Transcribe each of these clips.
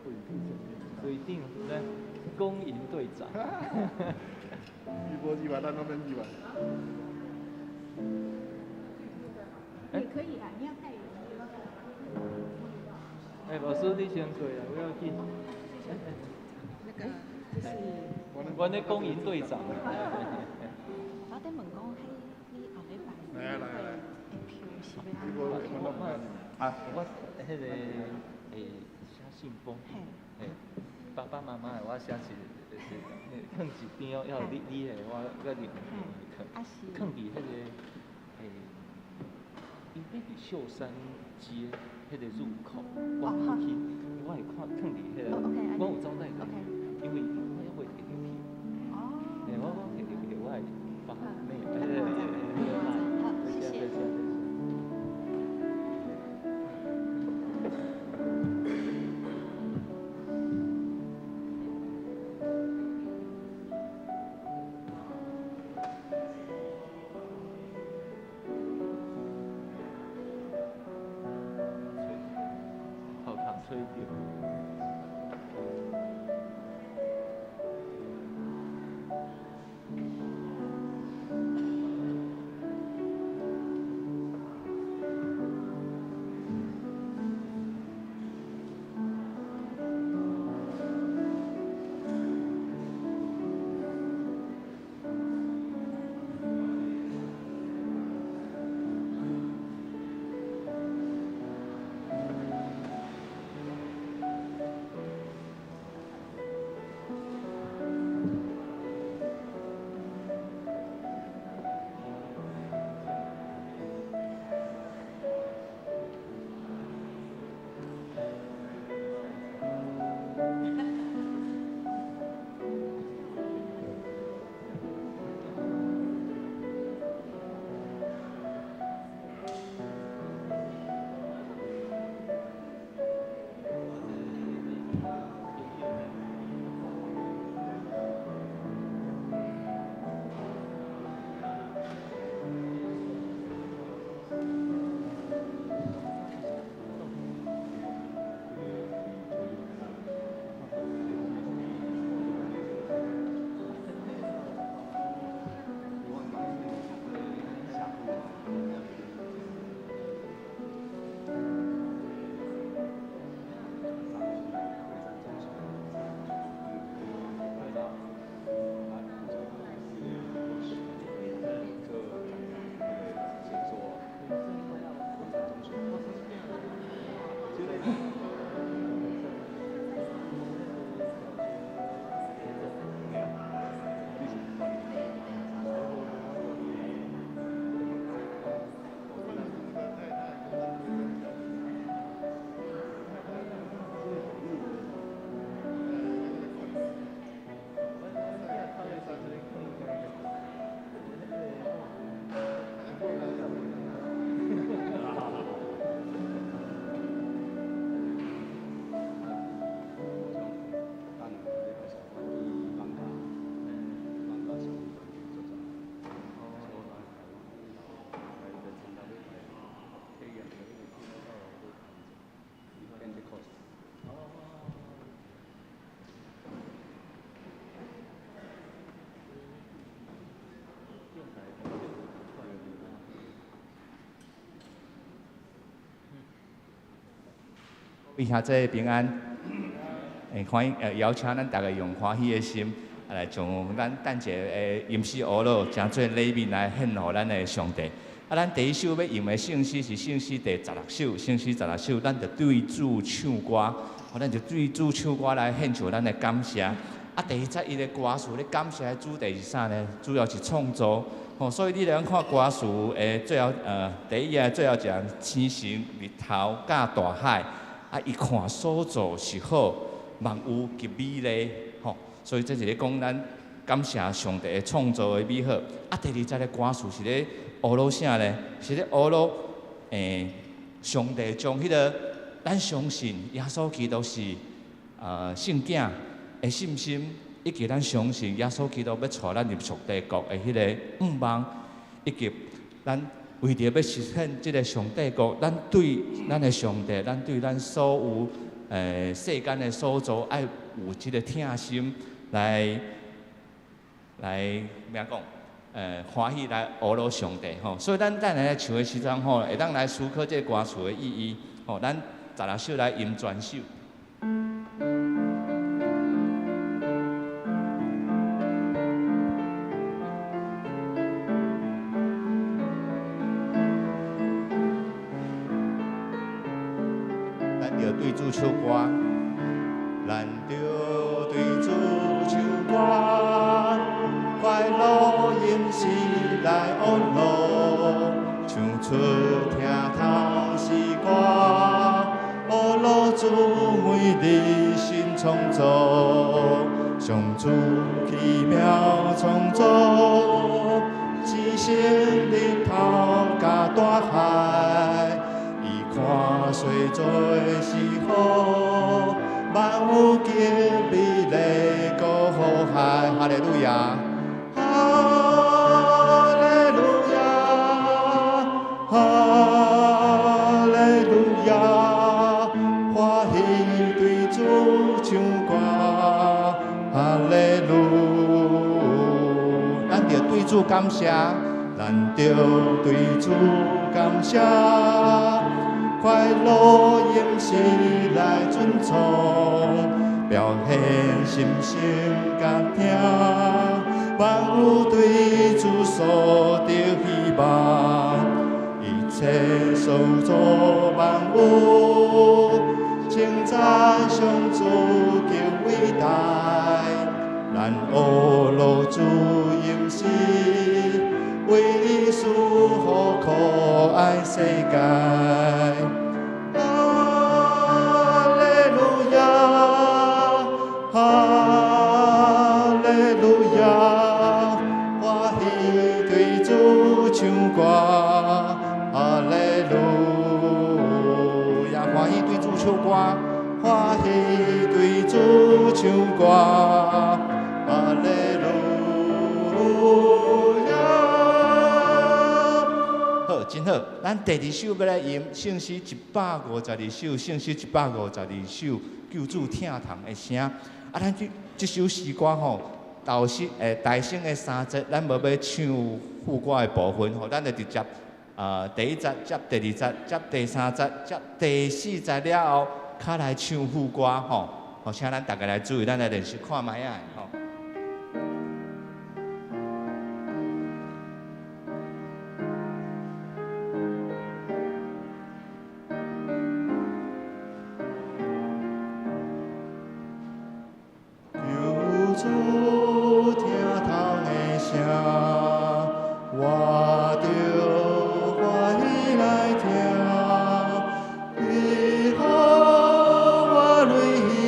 隊長咧，恭迎隊長。伊無入來，咱攏免入來。也可以啊，你要帶人。哎，老師你先過來，不要緊。那個就是。阮咧恭迎隊長。我咧問講，彼你後禮拜。來啊來啊來。啊，我彼個寫信封，嘿，爸爸媽媽的我寫一，囥一邊哦，猶你的我閣另囥，囥佇彼個伊欲佇秀山街彼個入口，我去，我會看囥佇彼個，我有招待過，因為我猶未提入去，嘿，我提入去，我會發咩？好，謝謝。吹著。各位兄弟平安，歡迎邀請咱逐家用歡喜的心來將咱等一下的飲食娛樂，誠做禮物來獻予咱的上帝。啊，咱第一首欲用的聖詩是聖詩第十六首，聖詩十六首，咱就對主唱歌，咱就對主唱歌來獻上咱的感謝。啊，第21個歌詞咧感謝的主題是啥呢？主要是創造。吼，所以你來看歌詞的最後，第一頁最後一行，星辰、日頭、佮大海。啊！伊看所造是好，萬有極美麗，吼！所以這是咧講咱感謝上帝的創造的美好。啊，第二節的歌詞是咧學魯啥呢？是咧學魯，上帝將彼個咱相信耶穌基督是聖子的信心，以及咱相信耶穌基督欲帶咱入上帝國的彼個願望，以及咱為著欲實現這个上帝國，咱對咱的上帝，咱對咱所有世間的所造，愛有這个疼心來欲按怎講？歡喜來呵咾上帝吼。所以咱等下來唱的時陣吼，會當來思考這个歌詞的意義吼。咱十六首來吟全首。咱著對主唱歌，咱著對主唱歌，快樂吟詩來呵咾，唱出疼痛詩歌，呵咾主美麗新創造，上主奇妙創造，星星日頭佮大海。看所做的是好，萬有極美麗閣和諧，哈利路亞，哈利路亞，哈利路亞，歡喜對主唱歌，哈利路，咱著對主感謝，咱著對主感謝。快樂吟詩來尊崇，表現心聲佮疼，萬有對主所得希望，一切所造萬物，稱讚上主極偉大，咱呵咾主吟詩，為伊賜予可愛世界。哈利路亞，哈利路亞，歡喜對主唱歌，哈利路亞，歡喜對主唱歌，歡喜對主唱歌，哈利路亞。好，真好。咱第二首欲來吟聖詩152首，聖詩152首，救主疼痛的聲。啊，咱這首詩歌吼，頭先大聲的三節，咱無欲唱副歌的部分吼，咱就直接第一節接第二節接第三節接第四節了後，較來唱副歌吼。好，請咱逐家來注意，咱來練習看覓仔吼。主疼痛的聲，我著歡喜來聽。伊予我淚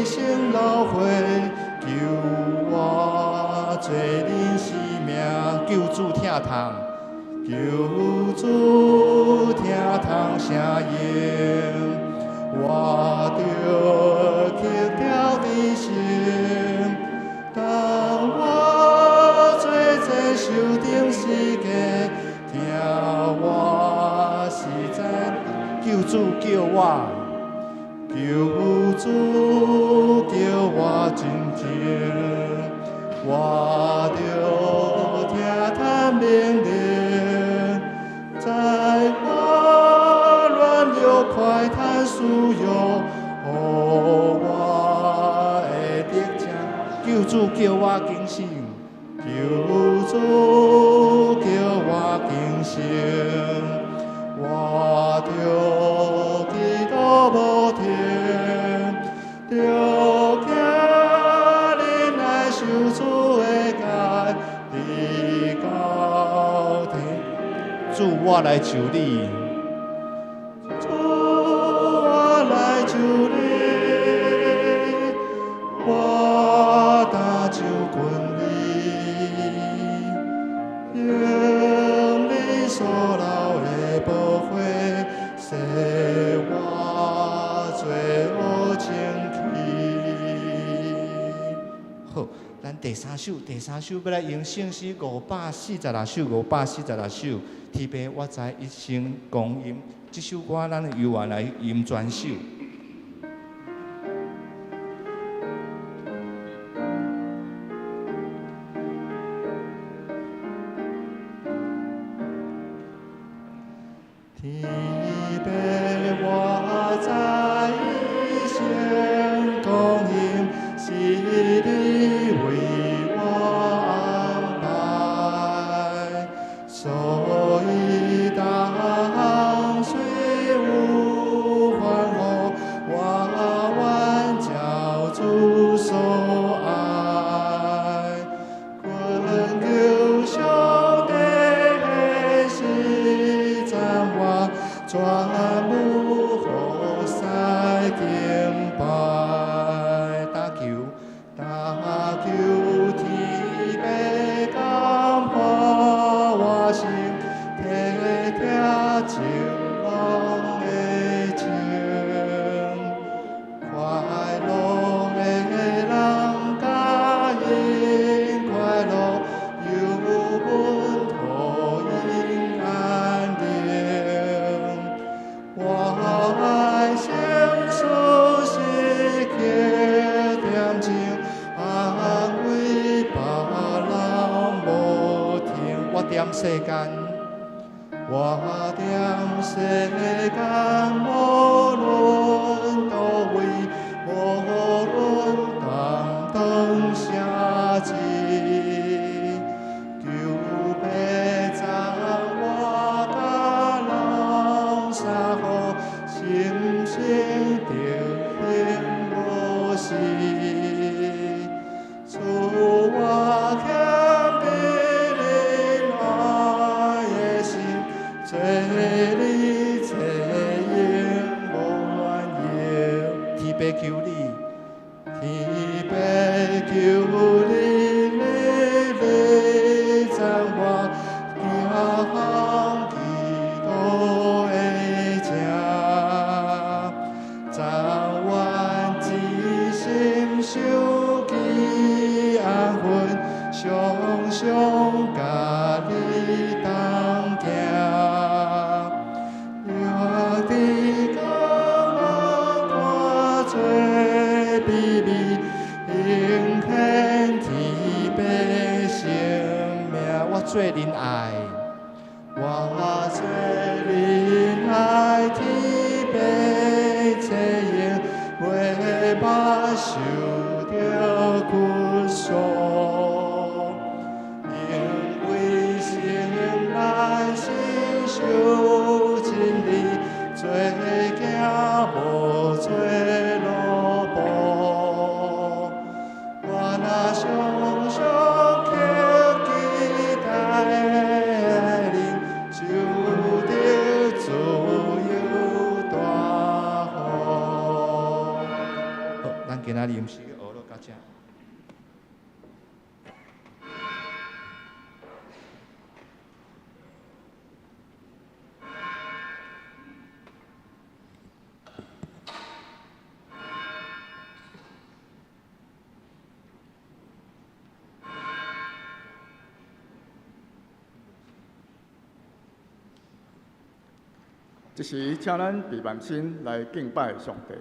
先流血，救我做恁生命。救主疼痛，救主疼痛聲音，我著曲調佇心。當我做這受釘十架，疼我實在。救主叫我，救主叫我真情，我著聽嘆命令，在我亂流快嘆需要，予我會得聽。救主叫我警醒，救主叫我警醒，我著祈禱無停，著行忍耐受主的戒，直到天。主，我來求你，主，我來求你，我擔就近你，用你所流的寶血，洗我罪惡清去。好，咱第三首，第三首欲來用聖詩546首，546首，天父我知一生光陰。這首歌咱猶原來吟全首。天父，我知一生光阴是你為我安排，所以當雖有煩惱，我願照主所愛，懇求上帝顯示讚我，全無好使敬拜，打求打求天父感化我心，體貼情郎的情，快樂的人佮𪜶快樂，猶阮予𪜶安寧。我愛聖書時刻點睛，安慰別人無停。我踮世間，我踮世間，無論佗位，無論擔當啥志，求父讚我佮人相好，心性德行無私。賜我謙卑仁愛的心，做你冊用無怨尤。天父求你，天父求你，你來讚我，行基督的正，昨晚一心受記安分，常常佮你同行。若佇江看做卑微，永顯天父生命。我做恁愛，我做恁愛，天父冊用，袂捌受著屈束。因為心內信守真理，做囝無做奴僕。我若常常刻期待恁，就得自由大福。好，咱今仔日毋是學落到遮。這時，請咱閉目心來敬拜上帝。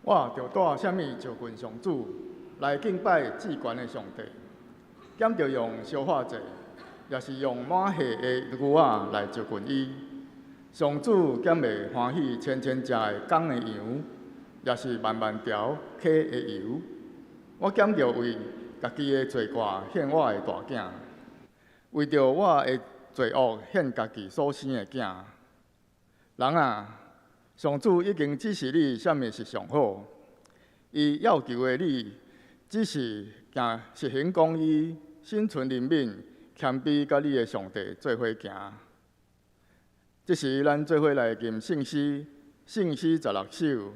我著帶啥物就近上主，來敬拜至懸的上帝，敢著用燒化祭，抑是用滿血的牛仔來就近伊。上主敢會歡喜千千隻的公的羊，抑是萬萬條溪的油？我敢著為家己的罪過獻我的大囝，為著我的罪惡獻家己所生的囝。人啊，上主已經指示你啥物是上好，伊要求的你只是行實行公義、心存憐憫、謙卑，佮你的上帝做伙行。這時，咱做伙來吟聖詩，聖詩16首，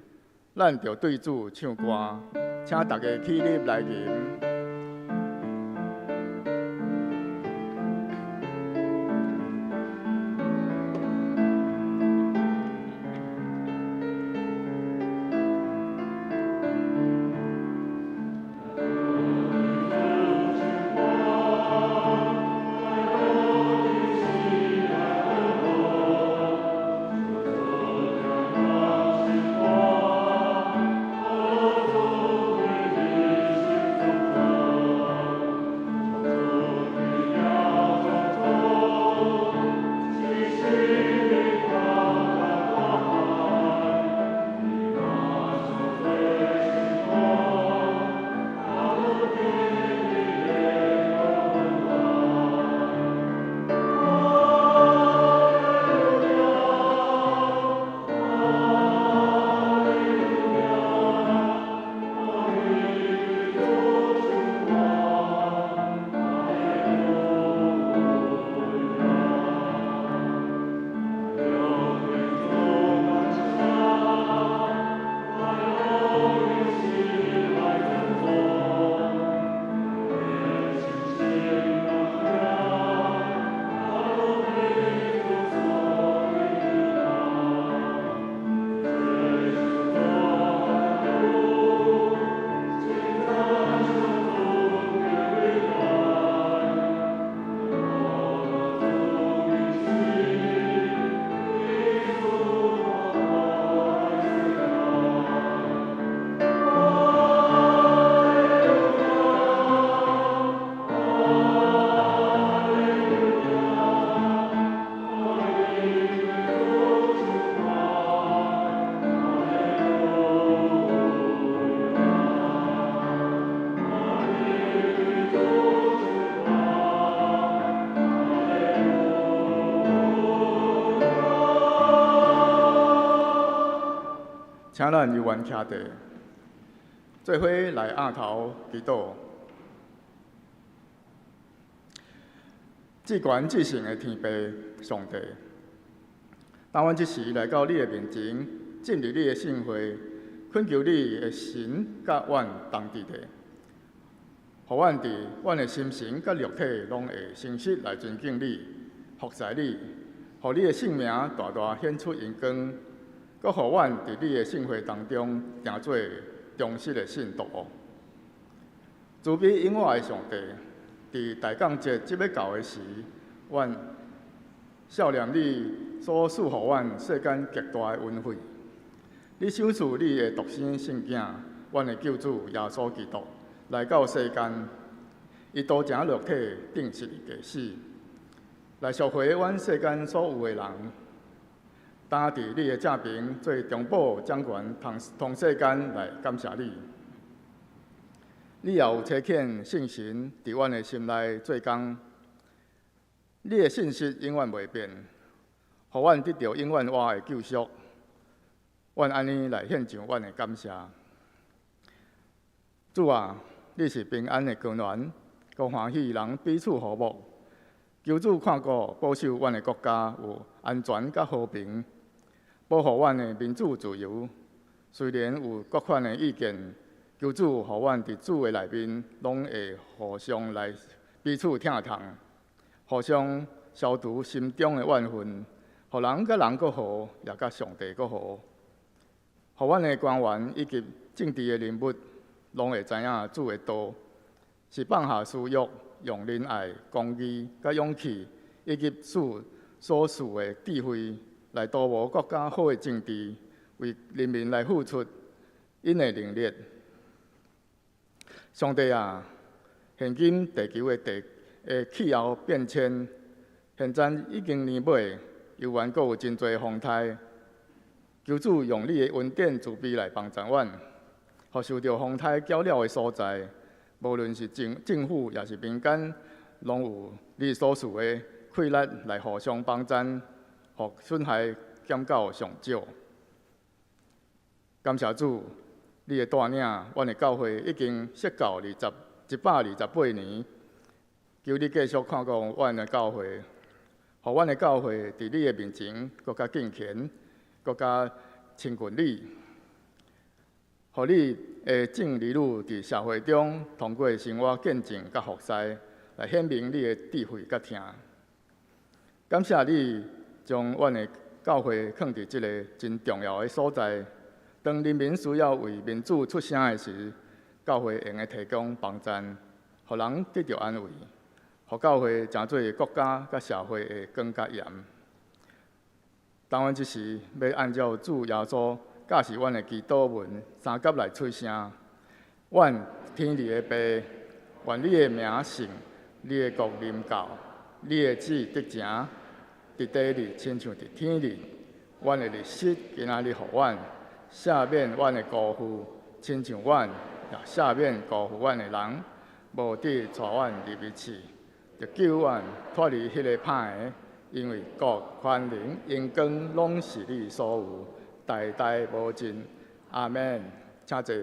咱著對主唱歌，請大家起立來吟。請咱猶原徛佇，做伙來額頭祈禱。至懸至聖的天父上帝，當阮這時來到你的面前，進入你的聖會，懇求你的神佮阮同佇咧，予阮佇阮的心神佮肉體攏會誠實來尊敬你、服侍你，予你的聖名大大顯出榮光。閣予阮佇你的聖會當中，定做忠實的信徒。慈悲永活的上帝，佇大降節即欲到的時，阮數念你所賜予阮世間極大的恩惠。你賞賜你的獨生聖囝，阮的救主耶穌基督來到世間，伊道成肉體，釘十字架死，來贖回阮世間所有的人。擔佇你的正爿做中保掌權，通世間來感謝你。你也有差遣聖神佇阮的心內做工，你的信實永遠袂變，予阮得著永遠活的救贖。阮按呢來獻上阮的感謝。主啊，你是平安的根源，閣歡喜人彼此和睦。求主看顧保守阮的國家有安全佮和平，保護阮的民主自由。雖然有各款的意見，求主予阮佇主的內面，攏會互相來彼此疼痛，互相消除心中的怨恨，予人佮人閣和，也佮上帝閣和。予阮的官員以及政治的人物，攏會知影主的道是放下私欲，用仁愛、公義、佮勇氣，以及主所賜的智慧，來圖謀國家好的政治，為人民來付出， 𪜶的能力。上帝啊，現今地球的地的氣候變遷，現在已經年尾，猶原閣有真濟風颱。求主用你的恩典慈悲來幫助阮，予受著風颱攪擾的所在，無論是政府抑是民間，攏有你所賜的氣力來互相幫贊，予損害減到上少。感謝主，你的帶領，阮的教會已經設教128年。求你繼續看顧阮的教會，予阮的教會佇你的面前閣較敬虔，閣較親近你，予你的眾兒女佇社會中通過生活見證佮服侍，來顯明你的智慧佮疼。感謝你將阮的教會囥佇這个真重要的所在。當人民需要為民主出聲的時，教會會用得提供幫贊，予人得著安慰，予教會成做國家佮社會的光佮鹽。當阮這時欲按照主耶穌教示阮的祈禱文三甲來喙聲，阮天裡的父，願你的名聖，你的國臨到，你的旨得成，佇地裡親像佇天裡。阮的日食今仔日予阮，赦免阮的辜負，親像阮也赦免辜負阮的人，無得帶阮入去試，著救阮脫離彼个歹的。因為國、權能、榮光攏是你所有，代代無盡。阿們。請坐。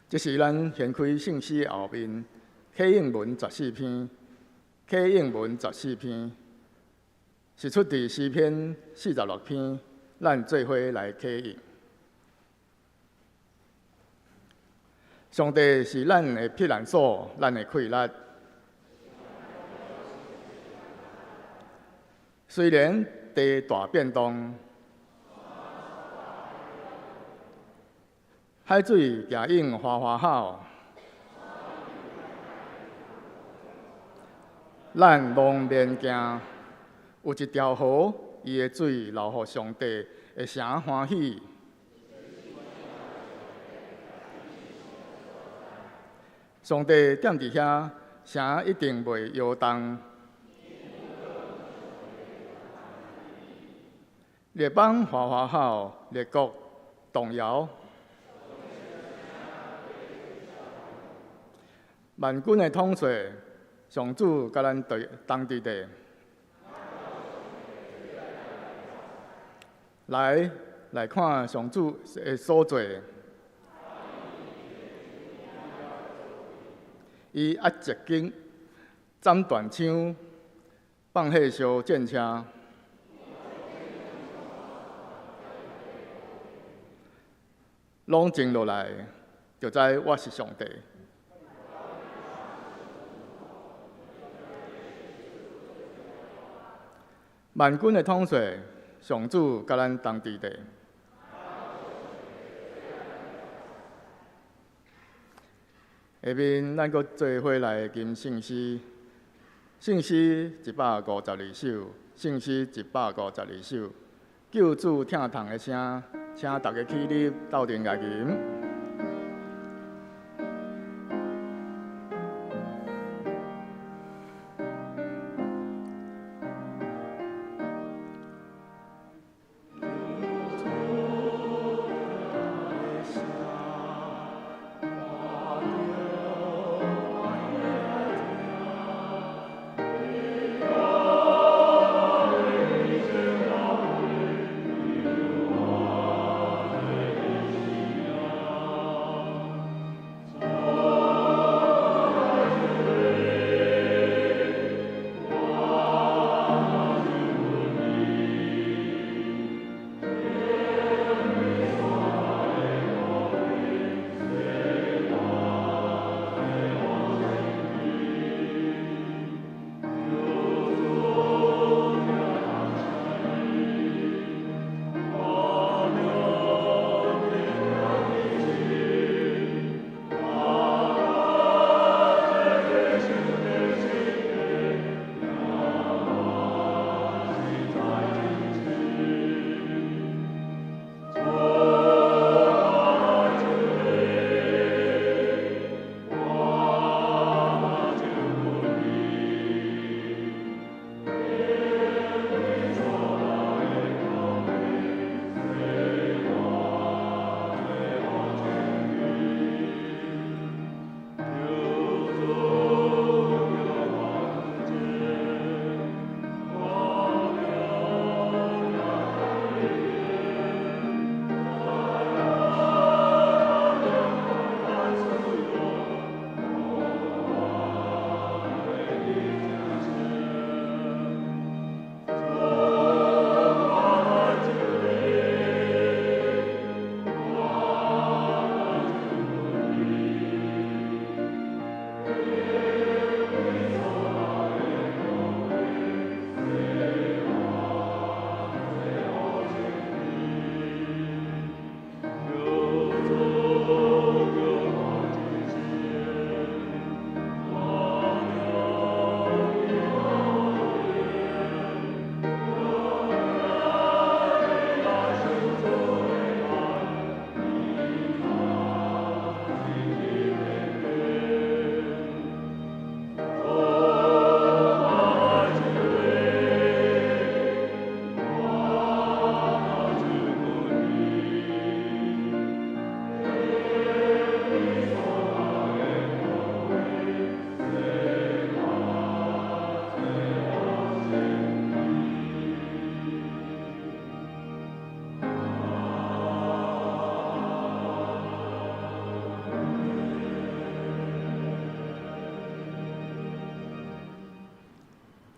這是咱掀開聖詩的後面，啟應文十四篇，啟應文十四篇是出佇詩篇46篇，咱做伙來啟應。上帝是咱的避難所，咱的氣力。雖然地大變動，海水舉湧嘩嘩吼，咱攏免驚。有一條河，伊的水流予上帝的城歡喜。上帝踮佇遐，城一定袂搖動。列邦嘩嘩吼，列國動搖。萬軍的統帥，上主佮咱對同佇咧。來，來看上主的所做。伊壓石經，斬斷槍，放火燒戰車，攏靜落來，就知我是上帝。萬軍的統帥，上主佮咱同佇咧。下面咱閣做伙來吟聖詩，聖詩152首，聖詩152首，救主疼痛的聲，請大家起立，鬥陣來吟。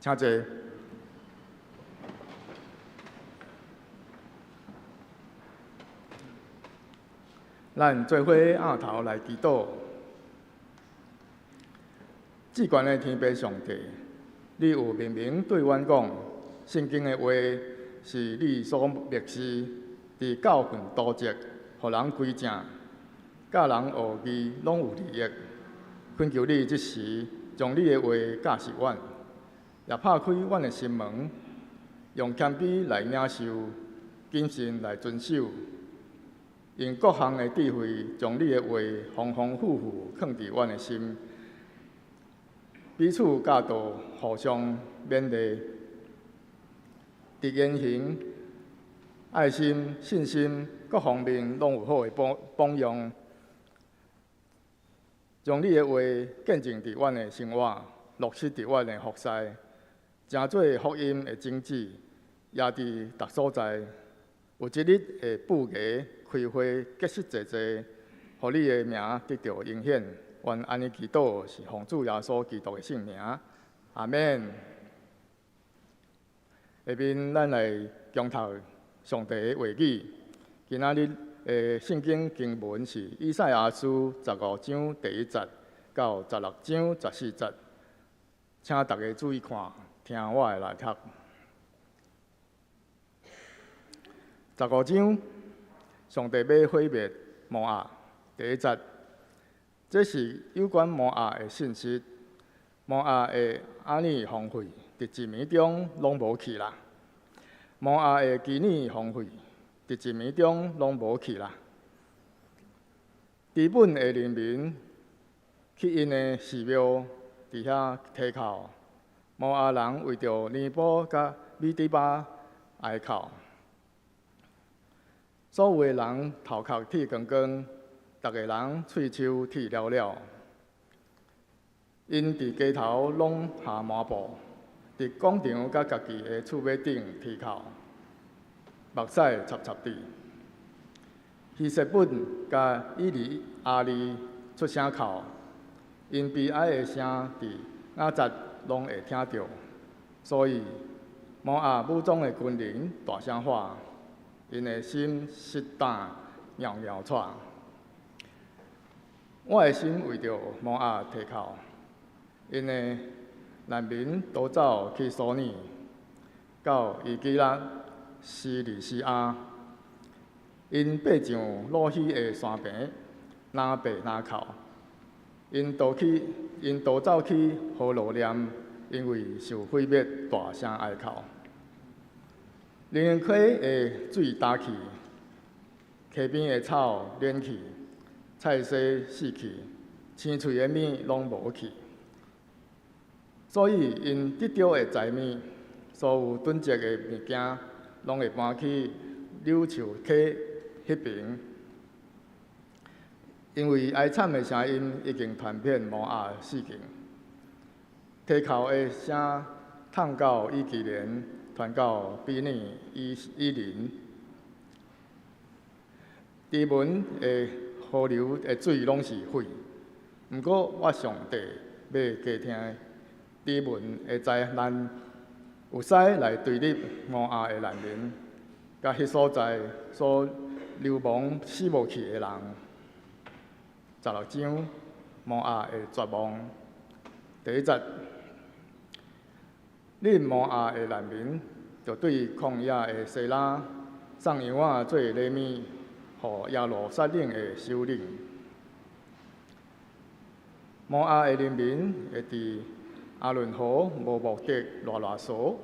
請坐。咱做伙徉頭來祈禱。至懸的天父上帝，你有明明對阮講，聖經的話是你所默示，佇教訓督責，予人歸正，教人學義，攏有利益。懇求你這時將你的話教示阮，也拍開阮的心門，用謙卑來領受，謹慎來遵守，用各項的智慧，將你的話豐豐富富囥佇阮的心，彼此教導，互相勉勵，佇言行、愛心、信心各方面攏有好的榜樣。將你的話見證佇阮的生活，落實佇阮的服事，成做福音的種子，也佇逐所在。有一日會布芽開花，結實濟濟，予你的名得著榮顯。願按呢祈禱，是奉主耶穌基督的聖名，阿們。下面咱來恭讀上帝的話語。今仔日的聖經經文是以賽亞書15章第1節到16章14節，請大家注意看，聽我的來讀。15章，上帝欲毀滅摩押。第一節，這是有關摩押的信息。摩押會按呢荒廢，佇一暝中攏無去啦。摩押的妓女荒廢，佇一暝中攏無去啦。基本的人民去𪜶的寺廟，佇遐啼哭。摩押人為著尼波佮米底巴哀哭。所有的人頭殼剃光光，逐个人喙鬚剃了了。𪜶佇街頭攏下麻布，佇廣場佮家己的厝尾頂啼哭，目屎插插滴。希實本佮以利亞利出聲哭，𪜶悲哀的聲佇雅雜攏會聽著，所以摩押武裝的軍人大聲喊，𪜶的心實膽搖搖掣。我的心為著摩押啼哭，𪜶的難民逃走去蘇爾，到伊基拉斯利西亞，𪜶爬上魯希的山坪，若爬若哭。𪜶逃走去何羅念，因為受毀滅，大聲哀哭。寧溪的水焦去，溪邊的草蔫去，菜蔬死去，青翠的物攏無去。所以𪜶得著的財物，所有囤積的物件，攏會搬去柳樹溪彼爿。因為哀慘的聲音已經傳遍摩押四境，啼哭的聲痛到以基連，傳到比嫩以琳。池門的河流的水攏是血，毋過我上帝欲加添池門的災難，有使來追入摩押的難民，佮彼所在所流亡死無去的人。16章摩押的絕望。第一節，恁摩押的難民，就對曠野的西拉送羊仔做禮物，予耶路撒冷的首領。摩押的人民會佇亞倫河無目的賴賴趖，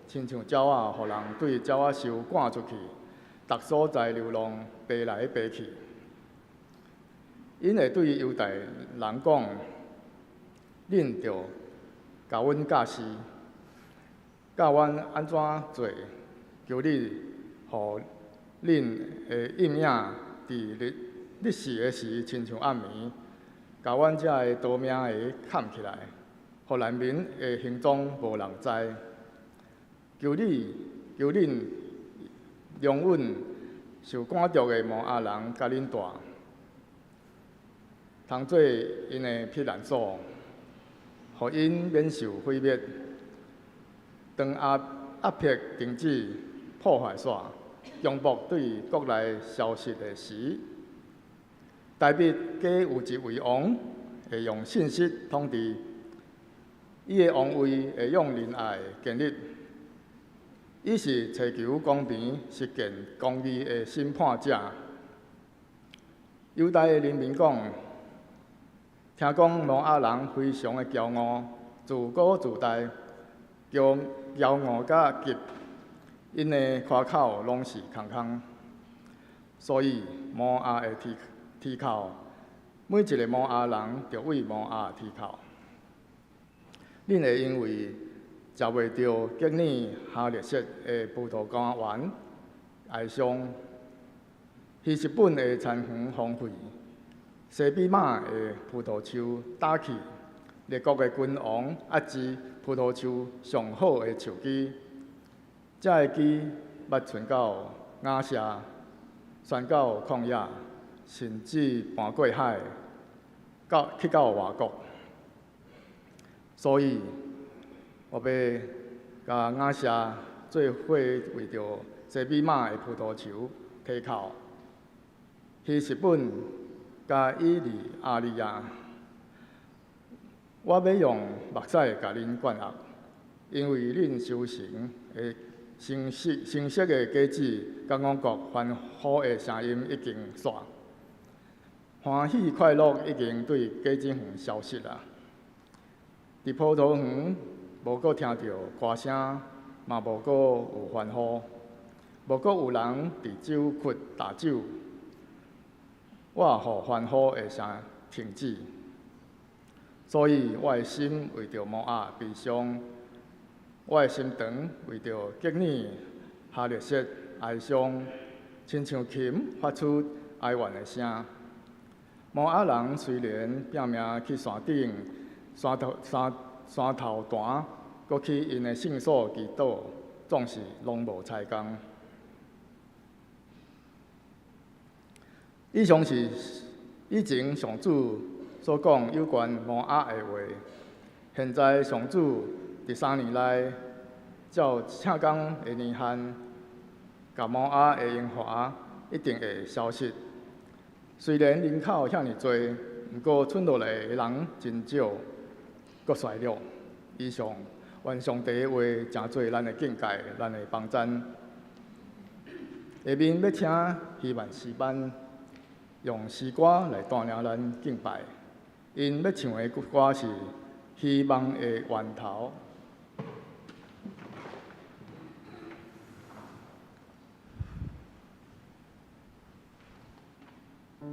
親像鳥仔，予人對鳥仔獸趕出去，逐所在流浪，爬來爬去。𪜶會對猶大人講：恁著共阮教示，教阮按怎做，求你予恁的陰影佇日日時的時，親像暗暝，共阮遮的逃命的崁起來，予難民的行蹤無人知。求你，求恁容忍受趕逐的摩押人佮恁蹛，通做𪜶的避難所，予𪜶免受毀滅。當壓迫停止，破壞煞，強暴對國內消失的時，大衛家有一位王會用信實統治，伊的王位會用仁愛建立。伊是尋求公平、實踐公義的審判者。猶大的人民講，聽講摩押人非常的驕傲，自高自大，驕傲甲極，𪜶的誇口攏是空空。所以摩押會啼哭，每一个摩押人就為摩押啼哭。恁會因為食袂著基爾哈勒設的葡萄乾園哀傷，希實本的田園荒廢，西比瑪的葡萄樹打去，列國的君王壓制葡萄樹上好的樹枝，這个枝捌傳到雅舍，傳到曠野，甚至搬過海，去到外國。所以，我欲共雅舍做伙為著西比瑪的葡萄樹啼哭，希實本佮以利亞利亞，我欲用目屎共恁灌壓，因為恁收成的成熟的果子，佮五穀歡呼的聲音已經煞，歡喜快樂已經對果子園消失啦。佇葡萄園無閣聽著歌聲，嘛無閣有歡呼，無閣有人佇酒窟打酒。我予歡呼的聲停止，所以我的心為著摩押悲傷，我的心腸為著基爾哈勒設哀傷，親像琴發出哀怨的聲。摩押人雖然拼命去山頂、山頭壇，閣去𪜶的聖所祈禱，總是攏無彩工。以上是以前上主所講有關摩押的話。現在上主佇3年內，照請工的年限，共摩押的榮華一定會消失。雖然人口遐爾濟，毋過賰落來的人真少，閣衰弱。以上，願上帝的話成做咱的境界，咱的幫贊。下面欲請希望詩班用詩歌來帶領咱敬拜。𪜶欲唱的歌是《希望的源頭》。希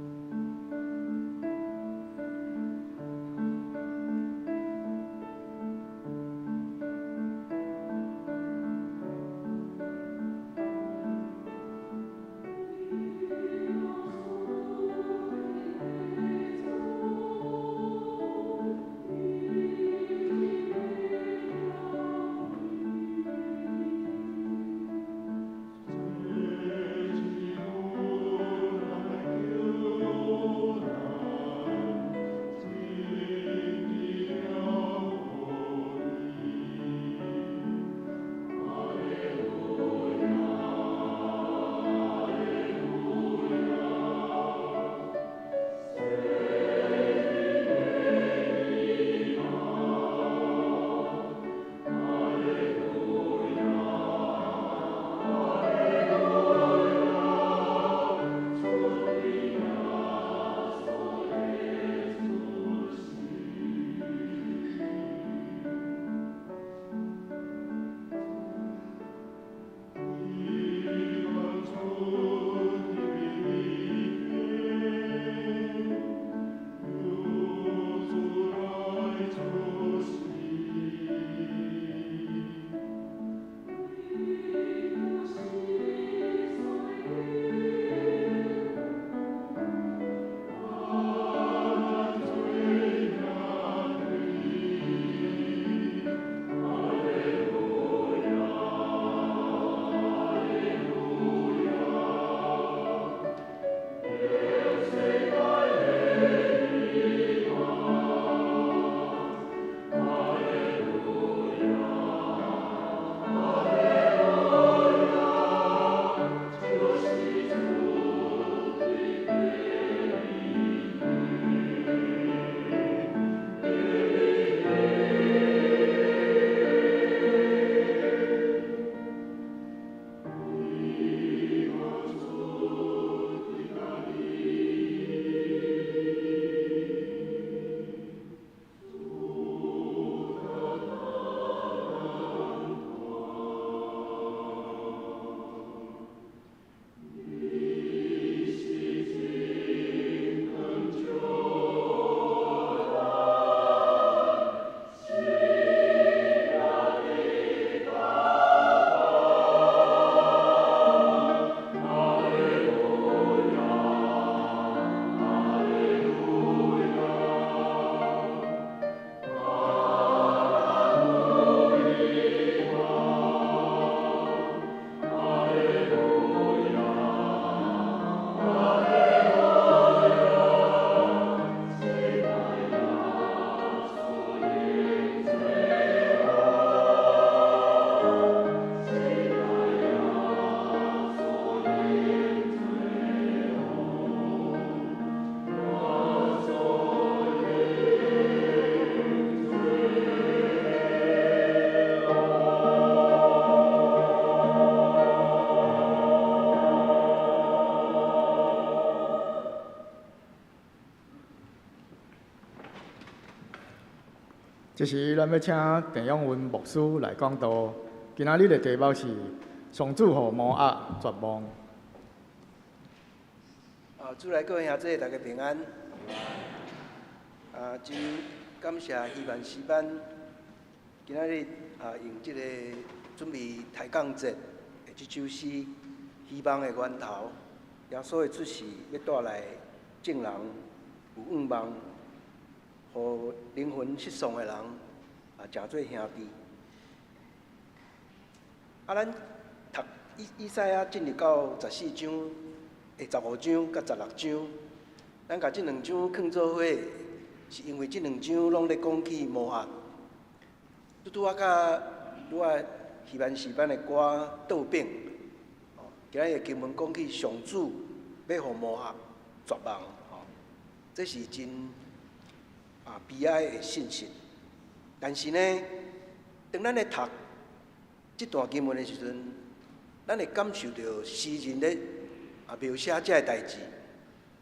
這時，咱欲請鄭永文牧師來講道。今仔日的題目是上主予摩押絕望。啊，主內各位兄弟，大家平安。啊，真感謝希望詩班今仔日啊，用這個準備抬槓節的這首詩《希望的源頭》，耶穌的出世欲帶來眾人有向望，予靈魂失喪的人啊，成做兄弟。啊，咱讀以賽亞進入到14章、15章佮16章，咱共這兩章囥做伙，是因為這兩章攏咧講起摩押。拄拄仔佮拄仔希望詩班的歌倒轉，今仔日經文講起上主欲予摩押絕望，吼，這是真悲哀的信息。但是呢，當咱咧讀這段經文的時陣，咱會感受著詩人咧描寫這个代誌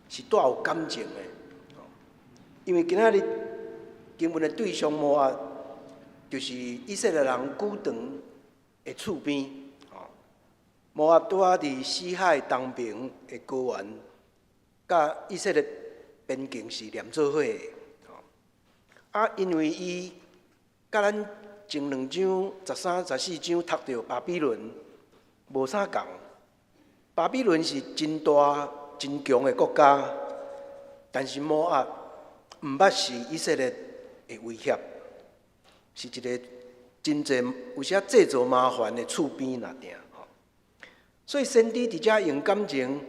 是帶有感情的，因為今仔日經文的對象摩押，就是以色列人久長的厝邊，摩押拄仔佇死海東爿的高原，佮以色列邊境是連做伙的，啊，因為伊佮咱前兩章13、14章讀著巴比倫無啥仝。巴比倫是真大、真強的國家，但是摩押毋捌是以色列的威脅，是一个真濟有時製造麻煩的厝邊爾吼。所以先知佇遮用感情，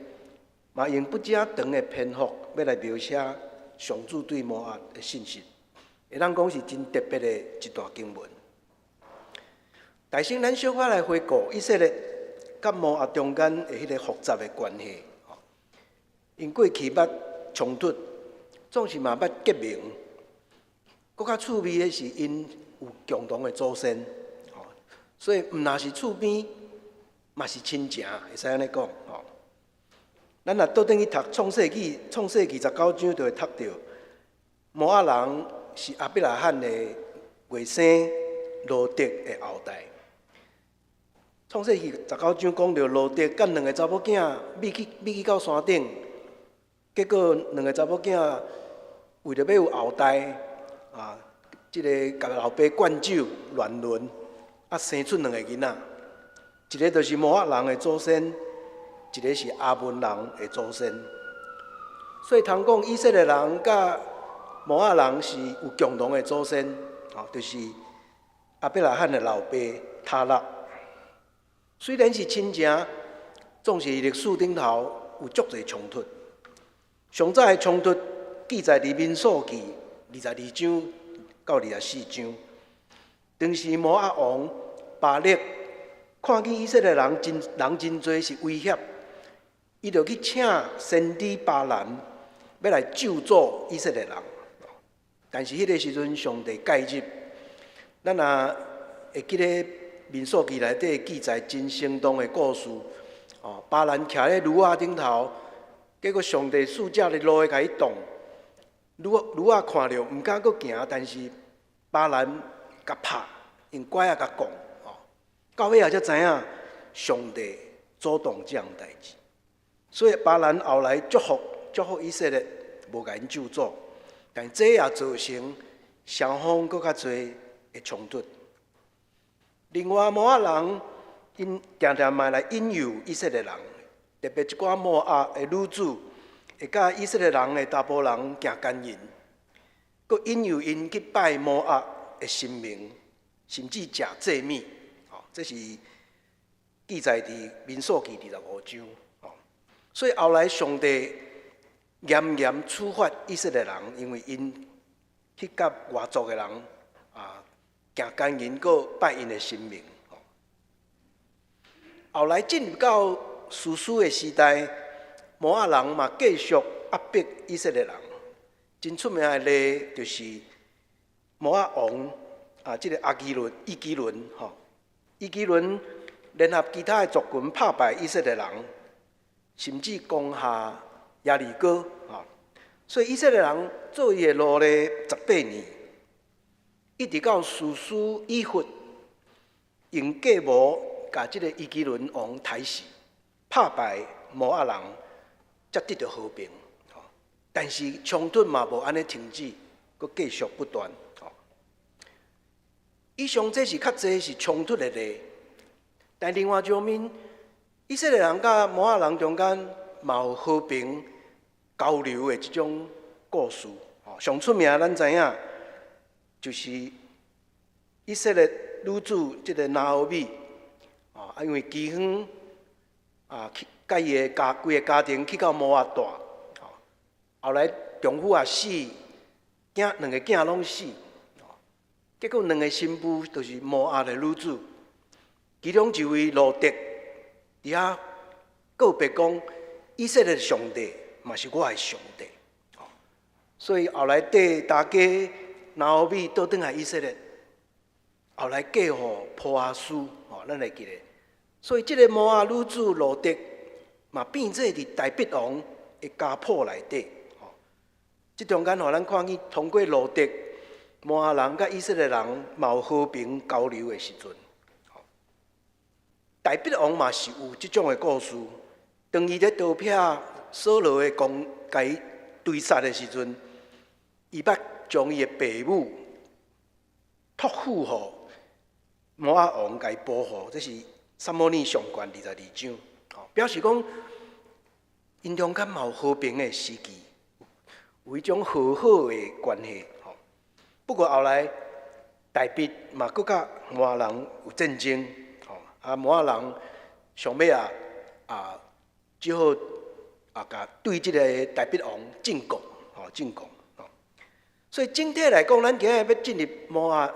嘛用不遮長的篇幅，欲來描寫上主對摩押的信息，會當講是真特別的一段經文。但是咱小可來回顧以色列佮摩押中間的彼個複雜的關係。𪜶過去捌衝突，總是嘛捌結盟。閣較趣味的是，𪜶有共同的祖先，所以毋若是厝邊，嘛是親情，會使按呢講。吼，咱若倒轉去讀創世記，創世記19章就會讀著，摩押人是亞伯拉罕的外甥羅得的後代。創世記十九章講著羅得佮兩个查某囝覕去到山頂，結果兩个查某囝為著欲有後代，啊，這个共老爸灌酒亂倫，啊，生出兩个囡仔，一个就是摩押人的祖先，一个是亞捫人的祖先。所以通講以色列人佮摩押人是有共同的祖先，哦，就是亞伯拉罕的老爸他拉。雖然是親情，總是歷史頂頭有足濟衝突。上早的衝突記載佇民數記22章到24章。當時摩押王巴勒看見以色列人真人真濟是威脅，伊就去請先知巴蘭欲來咒詛以色列人。但是彼个時陣上帝介入，咱若會記得民數記內底記載真生動的故事。哦，巴蘭徛咧驢仔頂頭，結果上帝使者咧路會共伊擋，驢仔看著毋敢閣行，但是巴蘭共拍，用拐仔共摃，哦，到尾仔才知影上帝主動這項代誌，所以巴蘭後來祝福以色列，無共𪜶咒詛，但這也造成雙方閣較濟的衝突。另外，摩押人𪜶定定嘛來引誘以色列人，特別一寡摩押的女子會佮以色列人的查埔人行姦淫，閣引誘𪜶去拜摩押的神明，甚至食祭物。吼，這是記載佇民數記25章。吼，所以後來上帝嚴嚴處罰以色列人，因為𪜶去佮外族的人啊行姦淫，閣拜𪜶的神明。後來進入到士師的時代，摩押人嘛繼續壓迫以色列人。真出名的例就是摩押王啊，這个亞基倫、以基倫吼，以基倫聯合其他的族群拍敗以色列人，甚至攻下耶利哥吼。所以以色列人做伊的奴隸18年。一直到士師以弗用計謀，共這个以革倫王刣死，拍敗摩押人，才得著和平。但是衝突嘛無按呢停止，閣繼續不斷。以上這是較濟是衝突的例，但另外一方面，以色列人佮摩押人中間嘛有和平交流的這種故事。上出名咱知影，就是以色列女子這个拿俄米，啊，因為饑荒啊，去佮伊的家規个家庭去到摩押蹛，後來丈夫也死，囝兩个囝攏死，結果兩个新婦就是摩押的女子，其中一位路得佇遐告白講，以色列的上帝嘛是我的上帝，所以後來綴大家拿俄米倒轉來以色列，後來嫁予波阿斯，吼，咱會記得。所以這个摩押女子路得嘛變做佇大衛王的家譜內底，吼。這中間予咱看見通過路得，摩押人佮以色列人嘛有和平交流的時陣。大衛王嘛是有這種的故事。當伊咧逃避掃羅的攻共伊追殺的時陣，伊捌將伊的爸母託付予摩押王共伊保護，這是撒母耳上卷22章，表示講𪜶中間嘛有和平的時期，有彼種和好的關係。不過後來大衛嘛閣佮摩押人有戰爭，啊摩押人上尾啊啊只好啊共對這个大衛王進貢，吼進貢。所以整體來講，咱今日欲進入摩押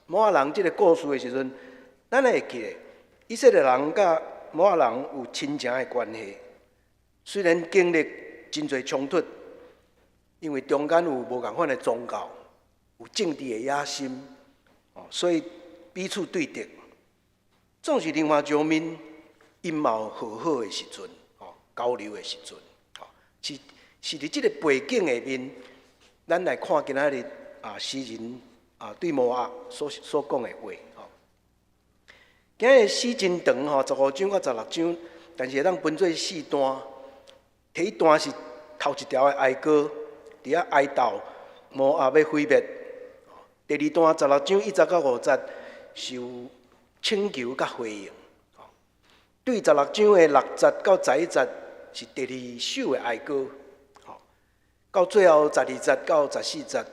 摩押人這个故事的時陣，咱會記得以色列人佮摩押人有親情的關係，雖然經歷真濟衝突，因為中間有無仝款的宗教，有政治的野心，所以彼此對敵。總是另外一方面，𪜶嘛有和好的時陣，交流的時陣，是是佇這个背景下面，咱來看今仔日啊詩人啊對摩押所所講的話。今日詩真長吼，15章到16章，但是會當分做四段。第一段是頭一條的哀歌，佇遐哀悼摩押欲毀滅。第二段16章1節到5節是有請求佮回應。對16章的6節到11節是第二首的哀歌。到最後12節到14節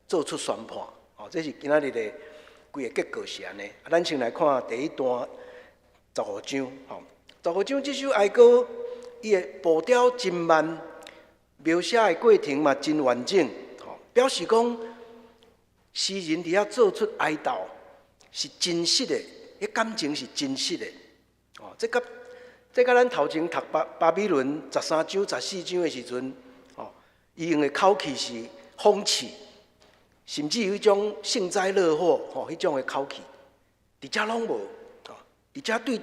做出宣判。哦，這是今仔日的規个結構是按呢。啊，咱先來看第一段十五章。吼，十五章這首哀歌，伊的步調真慢，描寫的過程嘛真完整。吼，表示講詩人佇遐做出哀悼是真實的，彼感情是真實的。哦，這佮這佮咱頭前讀巴巴比倫13章、14章的時陣，哦，伊用的口氣是諷刺，甚至有彼種幸災樂禍，吼，彼種的口氣，佇遮攏無，哦，佇遮對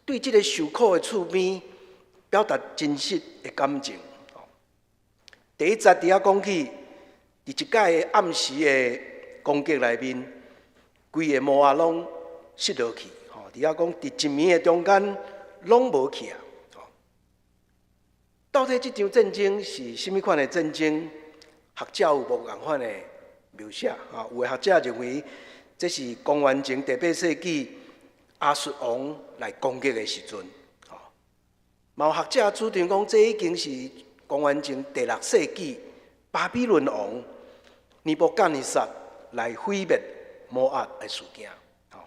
對這个受苦的厝邊表達真實的感情。第一節佇遐講起，佇一擺的暗時的攻擊內面，規个摩押攏失落去。吼，佇遐講，佇一暝的中間攏無去啊！到底這場戰爭是啥物款的戰爭？學者有無仝款的描寫啊？有的學者認為這是公元前第八世紀亞述王來攻擊的時陣。吼，嘛有學者主張講，這已經是公元前第六世紀巴比倫王尼布甲尼撒來毀滅摩押的事件。吼，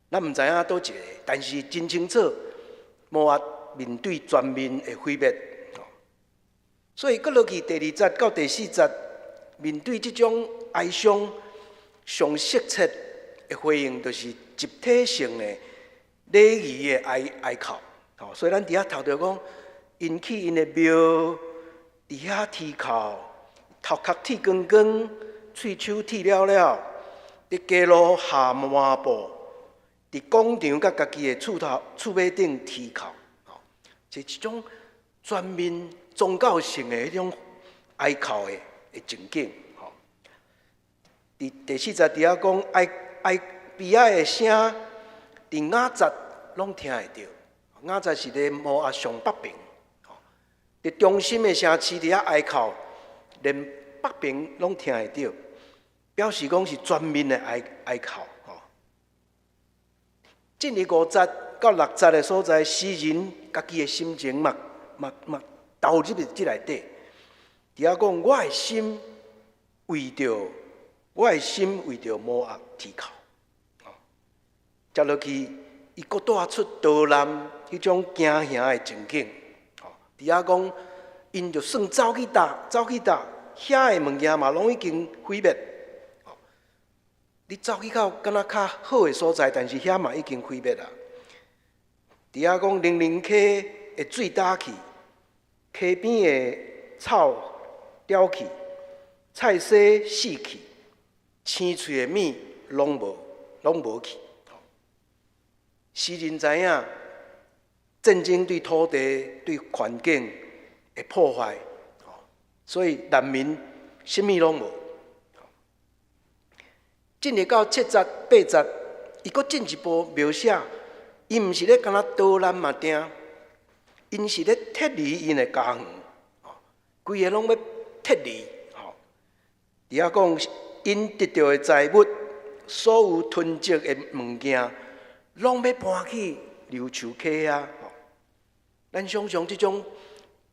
咱毋知影佗一个，但是真清楚，摩押面對全面的毀滅。所以，閣落去第二節到第四節，面對這種哀傷，上適切的回應就是集體性的禮儀的哀哀哭。吼，所以咱佇遐讀著講，𪜶去𪜶的廟，佇遐啼哭，頭殼剃光光，喙鬚剃了了，佇街路下麻布，佇廣場佮家己的厝頭厝尾頂啼哭。吼，是一種全面宗教性的彼種哀哭的的情景。吼，佇第四節佇遐講哀哀悲哀的聲，佇雅雜攏聽會著。雅雜是咧摩押上北邊，佇中心的城市佇遐哀哭，連北邊攏聽會著，表示講是全面的哀哀哭。吼，進入五節到六節的所在，詩人家己的心情嘛嘛嘛投入佇這內底。佇遐講，我的心為著我的心為著摩押啼哭。接落去，伊閣帶出逃難彼種驚嚇的情景。佇遐講，𪜶就算走去佗，走去佗，遐的物件嘛攏已經毀滅。你走去到敢若較好的所在，但是遐嘛已經毀滅啊。佇遐講，寧寧溪的水焦去，溪邊的草凋去，菜蔬死去，青翠的物攏無，攏無去。詩人知影戰爭對土地、對環境的破壞，所以難民啥物攏無。進入到七節、八節，伊閣進一步描寫，伊毋是咧干焦逃難嘛定，𪜶是咧撤離𪜶的家園，規个攏欲撤離。佇遐講，𪜶得著的財物，所有囤積的物件，攏欲搬去柳樹溪遐。咱想象這種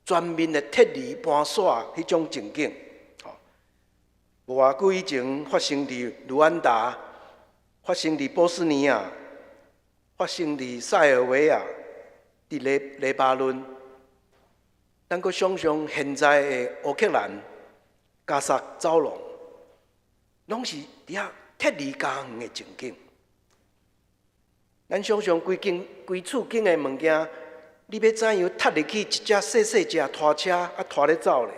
全面的撤離搬徙彼種情景，無偌久以前發生佇盧安達，發生佇波斯尼亞，發生佇塞爾維亞，佇黎黎巴嫩。咱閣想象現在的烏克蘭、加薩走廊，攏是佇遐撤離家園的情景。咱想象規間規厝間的物件，你欲怎樣踢入去一隻細細隻拖車，啊拖咧走咧？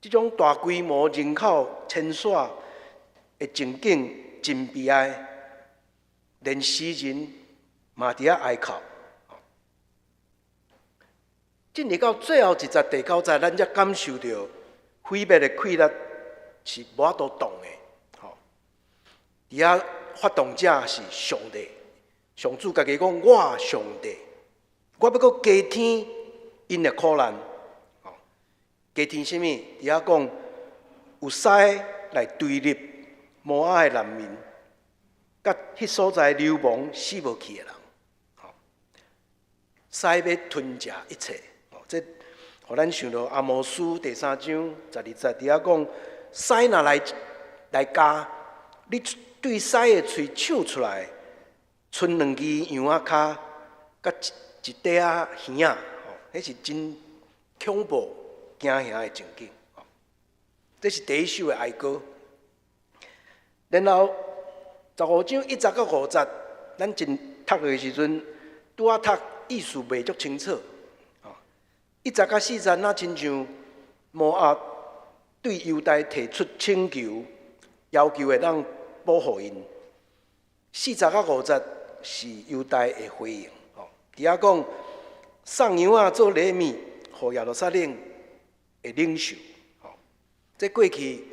這種大規模人口遷徙的情景真悲哀，連詩人嘛佇遐哀哭。進入到最後一節第九節，咱才感受著毀滅的氣力是無法度擋的。吼，佇遐發動者是上帝，上主家己講：我上帝，我欲閣加添𪜶的苦難。加添啥物？佇遐講有獅來追獵摩押的難民，佮彼所在流亡死無去的人，獅欲吞食一切。這予咱想著阿摩司第三章十二節佇遐講，獅若來來咬，你對獅的喙搶出來，賰兩支羊仔跤，佮一一塊仔耳仔，彼是真恐怖驚嚇的情景。這是第一首的哀歌。然後十五章一節到五節，咱真讀的時陣，拄仔讀意思袂足清楚。一節到四節，若親像摩押對猶大提出請求，要求會當保護𪜶。四節到五節是猶大的回應。佇遐講送羊仔做禮物，予耶路撒冷的領袖。這過去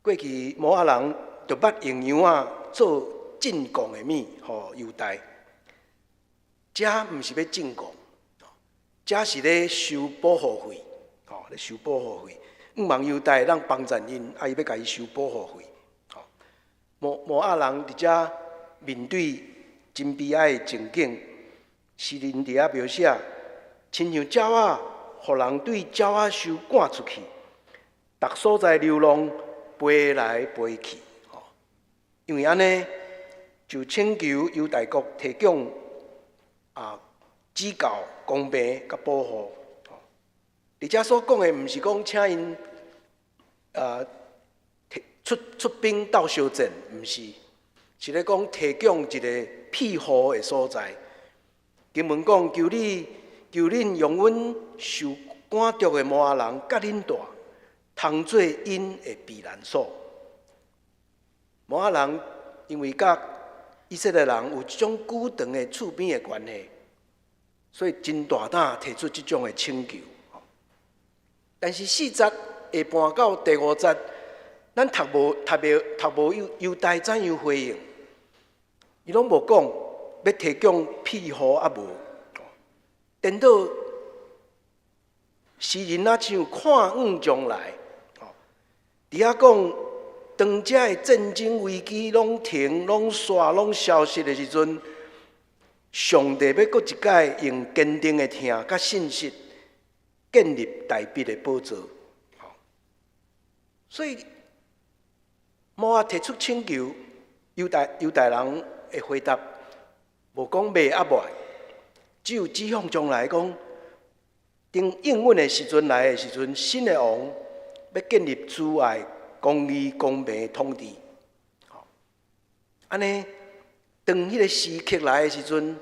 過去摩押人就捌用羊仔做進貢的物，予猶大。這毋是欲進貢，這是咧收保護費，吼，咧收保護費。向望猶大會當幫贊𪜶，啊，伊欲共伊收保護費。吼，摩摩押人佇遮面對真悲哀的情景，詩人佇遐描寫，親像鳥仔，予人對鳥仔岫趕出去，逐所在流浪，飛來飛去。吼，因為按呢，就請求猶大國提供啊指教、公平佮保護。佇遮所講的，毋是講請𪜶出出兵鬥相戰，毋是，是咧講提供一個庇護的所在。經文講，求你求恁容阮受趕逐的摩押人佮恁蹛，通做𪜶的避難所。摩押人因為佮以色列人有這種久長的厝邊的關係，所以真大膽提出這種的請求。但是四節下半到第五節，咱讀無讀袂讀無猶猶大怎樣回應？伊攏無講欲提供庇護抑無？顛倒詩人若像看向將來，佇遐講，當遮的戰爭危機攏停、攏煞、攏消失的時陣，上帝欲閣一擺用堅定的疼佮信實建立大衛的寶座。所以摩押提出請求，猶大人的回答無講袂抑無愛，只有指向將來講，當應允的時陣來的時陣，新的王欲建立慈愛、公義、公平的統治。按呢，當彼个時刻來的時陣，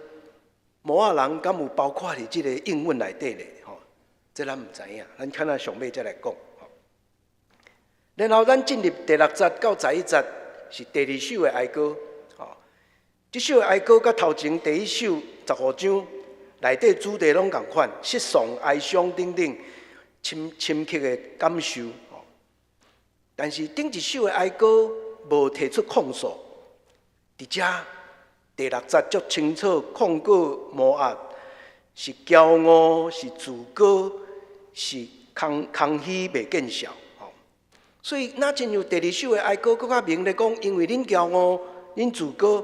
摩押人敢有包括佇這个應允內底咧？吼，這咱毋知影，咱看下上尾再來講。然後咱進入第六節到11節，是第二首的哀歌。吼，這首的哀歌佮頭前第一首15章內底主題攏仝款，失喪、哀傷等等，深深刻的感受。但是頂一首的哀歌無提出控訴，佇遮第六節足清楚控告摩押是驕傲、是自高、是空空虛袂見效。所以，若親像第二首的哀歌，閣較明咧講，因為恁驕傲、恁自高，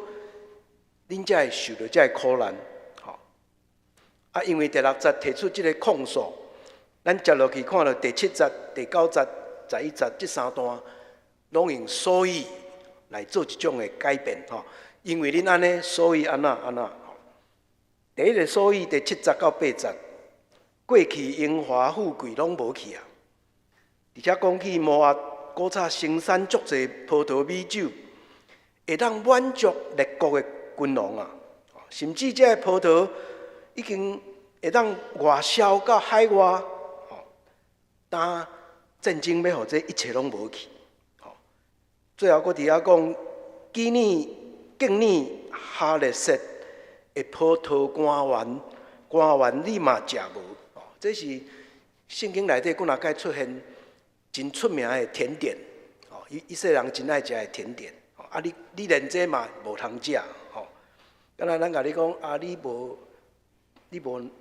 恁才會受著這个苦難。吼，啊，因為第六節提出這个控訴，咱接落去看著第七節、第九節、11節這三段，攏用所以來做一種的改變。吼，因為恁按呢，所以按怎按怎。第一个所以，第七節到八節，過去榮華富貴攏無去啊，而且講起摩押古早生產足濟葡萄美酒，會當滿足列國的君王啊，甚至這个葡萄已經會當外銷到海外，但戰爭欲予這一切攏無去。最後閣佇遐講，紀念敬念哈勒設的葡萄果園，果園你嘛食無？這是聖經內底幾若擺出現真出名的甜點，哦，以色列人真愛食的甜點，啊，你連這嘛無通食，吼。敢若咱共你講，啊，你無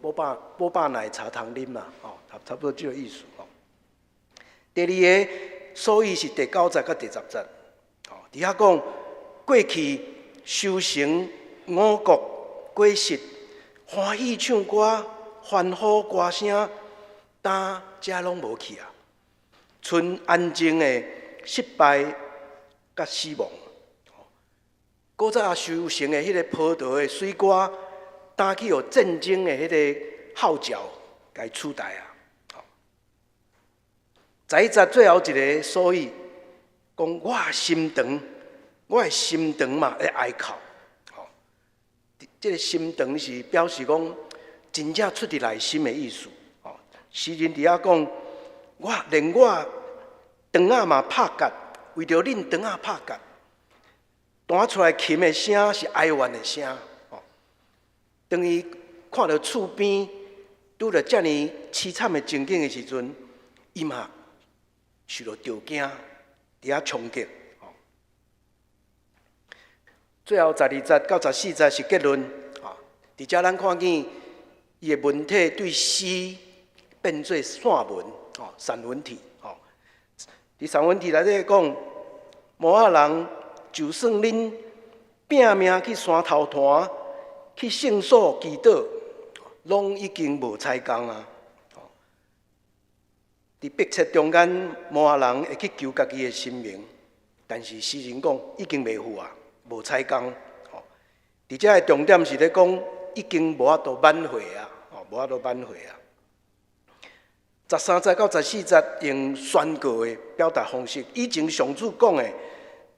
波霸奶茶通啉啦，吼，差不多這个意思，吼。第二个，所以是第九節佮第十節，吼，佇遐講過去收成五穀果實，歡喜唱歌，歡呼歌聲，但這攏無去啊。賰安靜的失敗佮死亡。古早收成的彼个葡萄的水果，當去予戰爭的彼个號角共取代啊。11節最後一个，所以講我心腸，我的心腸嘛會哀哭。吼，這个心腸是表示講真正出佇內心的意思。吼，詩人佇遐講，我連我腸仔嘛拍結，為著恁腸仔拍結，彈出來琴的聲是哀怨的聲。吼，當伊看著厝邊拄著遮爾淒慘的情景的時陣，伊嘛受著著驚，佇遐衝擊。最後12節到14節是結論。吼，佇遮咱看見伊的文體對詩變做散文，吼，散文體。吼，佇散文體內底講，摩押人就算恁拚命去山頭壇、去聖所祈禱，攏已經無彩工啊！佇迫切中間，摩押人會去求家己的神明，但是詩人講已經袂赴啊，無彩工。佇遮的重點是咧講，已經無法度挽回啊，無法度挽回啊。13節到14節用宣告的表達方式，以前上主講的，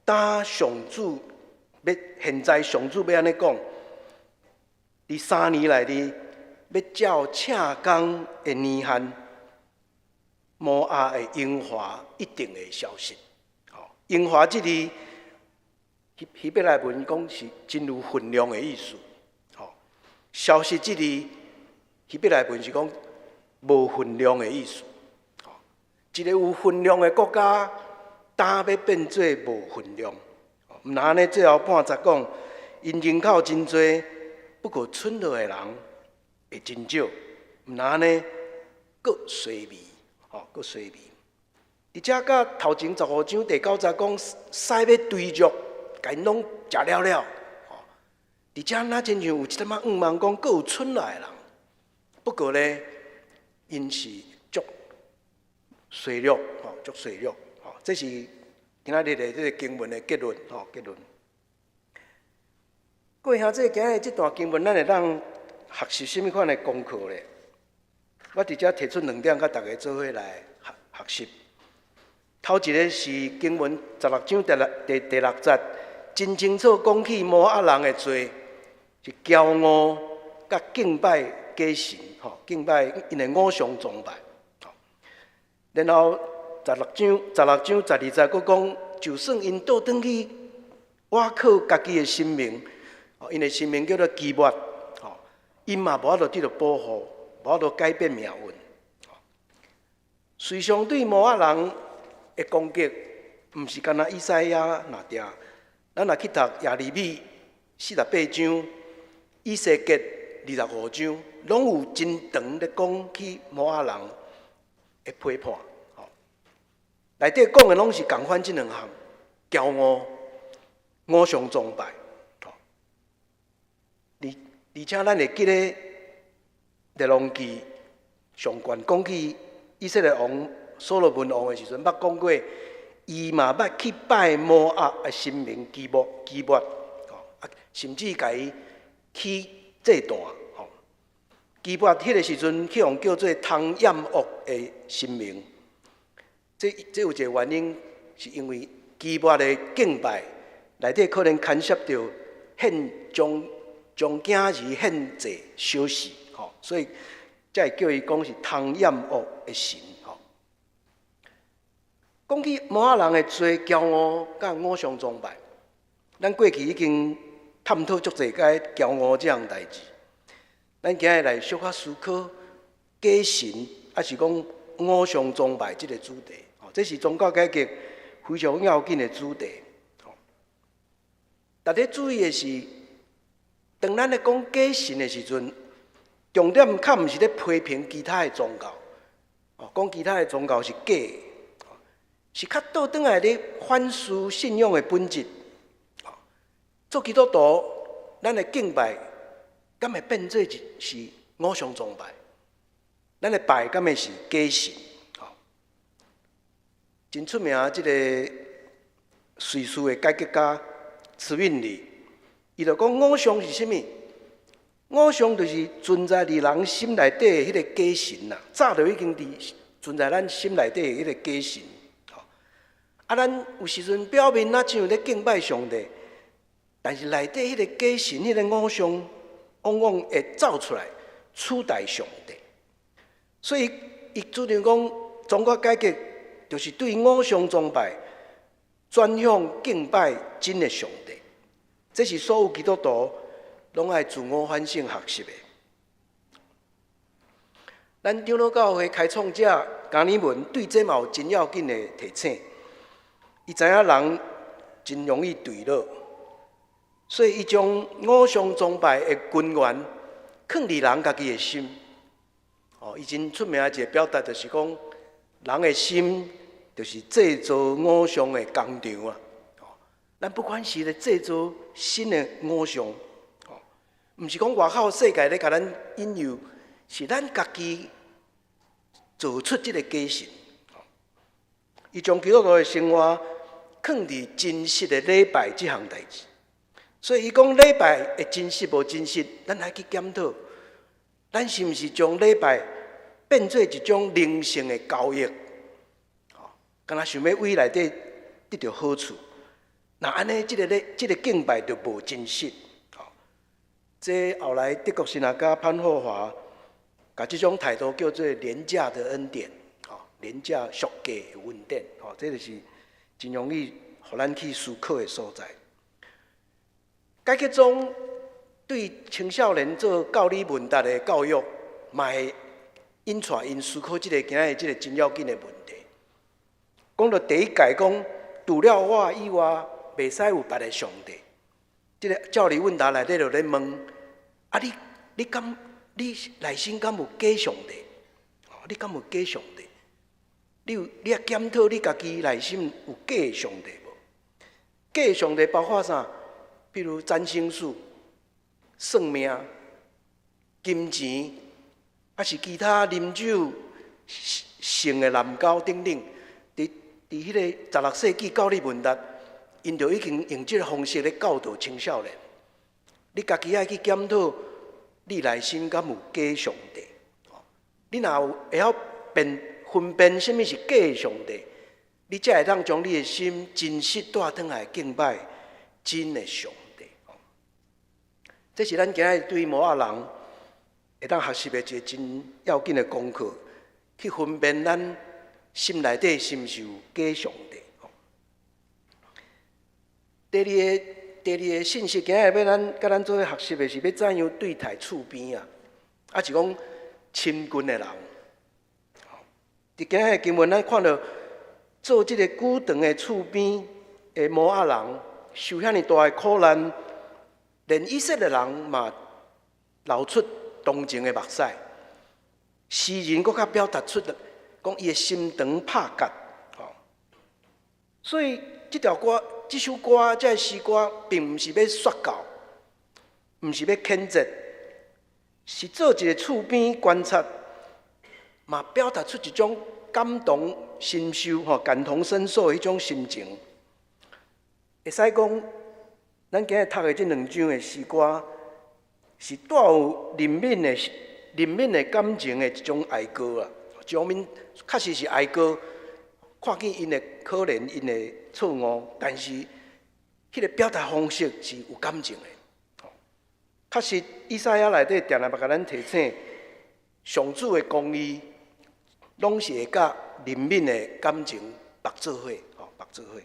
當上主欲現在上主欲按呢講，佇3年內底欲照赤工的年限，摩押的榮華一定會消失。吼，榮華這字，希伯來文講是真有分量的意思。吼，消失這字，希伯來文是講無分量的意思。吼，一个有分量的國家，擔欲變做無份量。毋若按呢，最後半節講，𪜶人口真濟，不過存落的人會真少。毋若按呢，閣衰微，吼，閣衰微。而且佮頭前十五章第九節講，屎欲堆著，共𪜶攏食了了。吼，佇遮若親像有一點仔向望講，閣有存落的人。不過咧，𪜶是足衰弱，吼，足衰弱，吼，這是今仔日的這個經文的結論，吼，結論。各位兄弟，今日這段經文，咱會當學習啥物款的功課咧？我佇遮提出兩點，佮大家做伙來學學習。頭一个是經文十六章第六第第六節，真清楚講起摩押人的罪是驕傲佮敬拜假神，吼，敬拜𪜶的偶像崇拜。然後十六章12節，閣講，就算𪜶倒轉去倚靠家己的神明，𪜶的神明叫做基抹，吼，𪜶嘛無法度得著保護，無法度改變命運。事實上對摩押人的攻擊，毋是干焦以賽亞爾定。咱若去讀耶利米48章、以西結25章，攏有真長咧講起摩押人的批判。吼，內底講的攏是仝款這兩項：驕傲、偶像崇拜。而而且咱會記得列王紀上卷講起以色列王所羅門王的時陣，捌講過，伊嘛捌去拜摩押的神明基抹，基抹，啊，甚至共伊起祭壇，吼。基抹彼个時陣去予叫做通厭惡的神明，這這有一个原因，是因為基抹的敬拜內底可能牽涉著獻將將囝兒獻祭小事，吼，所以才會叫伊講是通厭惡的神。講起摩押人的罪、驕傲佮偶像崇拜，咱過去已經探討足濟擺驕傲這項代誌。咱今日來小可思考假神，抑是講偶像崇拜這个主題。哦，這是宗教改革非常要緊的主題。大家注意的是，當咱咧講假神的時陣，重點較毋是咧批評其他的宗教。哦，講其他的宗教是假的，是較倒轉來咧反思信仰的本質。做基督徒，咱的敬拜敢會變做是是偶像崇拜？咱的拜敢會是假神？真出名這个瑞士的改革家茨溫利，伊就講偶像是啥物？偶像就是存在佇人心內底的彼个假神啦，早就已經佇存在咱心內底的彼个假神。啊，咱有時陣表面若像咧敬拜上帝，但是內底彼个假神、彼个偶像，往往會走出來取代上帝。所以，伊主張講宗教改革就是對偶像崇拜轉向敬拜真的上帝。這是所有基督徒攏愛自我反省學習的。咱長老教會開創者加爾文對這嘛有真要緊的提醒。伊知影人真容易墜落，所以伊將偶像崇拜的根源囥佇人家己的心。哦，伊真出名一个表達就是講，人的心就是製造偶像的工廠啊！哦，咱不管是咧製造新的偶像，哦，毋是講外口世界咧共咱引誘，是咱家己做出這个假神。伊將基督徒的生活囥佇真實的禮拜這項代誌，所以伊講禮拜的真實無真實，咱來去檢討，咱是毋是將禮拜變做一種靈性的交易？哦，敢若想欲為內底得著好處，若按呢，這个禮這个敬拜就無真實。哦，這後來德國神學家潘霍華，共這種態度叫做廉價的恩典，哦，廉價俗價的恩典，哦，這就是真容易予咱去思考的所在。改革宗對青少年做教理問答的教育，嘛會引帶𪜶思考這个今仔日這个真要緊的問題。講到第一屆講除了我以外，袂使有別个上帝。這个教理問答內底就咧問：啊你，你敢你內心敢有假上帝？你敢有假上帝？你有你愛檢討你家己內心有假上帝無？假上帝包括啥？比如占星術、算命、金錢，抑是其他啉酒、性的濫交等等。佇彼個16世紀教理問答，𪜶就已經用這个方式咧教導青少年。你家己愛去檢討，你內心敢有假上帝？你若有會曉辨分辨啥物是假上帝，你才會當將你的心真實帶轉來敬拜真的上帝。這是咱今日對摩押人會當學習的一个真要緊的功課，去分辨咱心內底是毋是有假上帝。第二个信息，今日欲咱佮咱做伙學習的是欲怎樣對待厝邊啊，抑是講親近的人。佇今日經文，咱看著做這个久長的厝邊的摩押人，受遐爾大的苦難，連以色列人嘛流出同情的目屎。詩人閣較表達出講伊的心腸拍結，所以這條歌、這首歌、這个詩歌，並毋是欲說教，毋是欲譴責，是做一个厝邊觀察，嘛表達出一種感同身受、吼感同身受的彼種心情。會使講，咱今日讀的這兩章的詩歌，是帶有憐憫的、憐憫的感情的一種哀歌啊。一方面確實是哀歌，看見𪜶的可憐、𪜶的錯誤，但是彼个表達方式是有感情的。確實，以賽亞內底定定欲共咱提醒，上主的公義攏是會佮憐憫的感情縛做伙，吼縛做伙。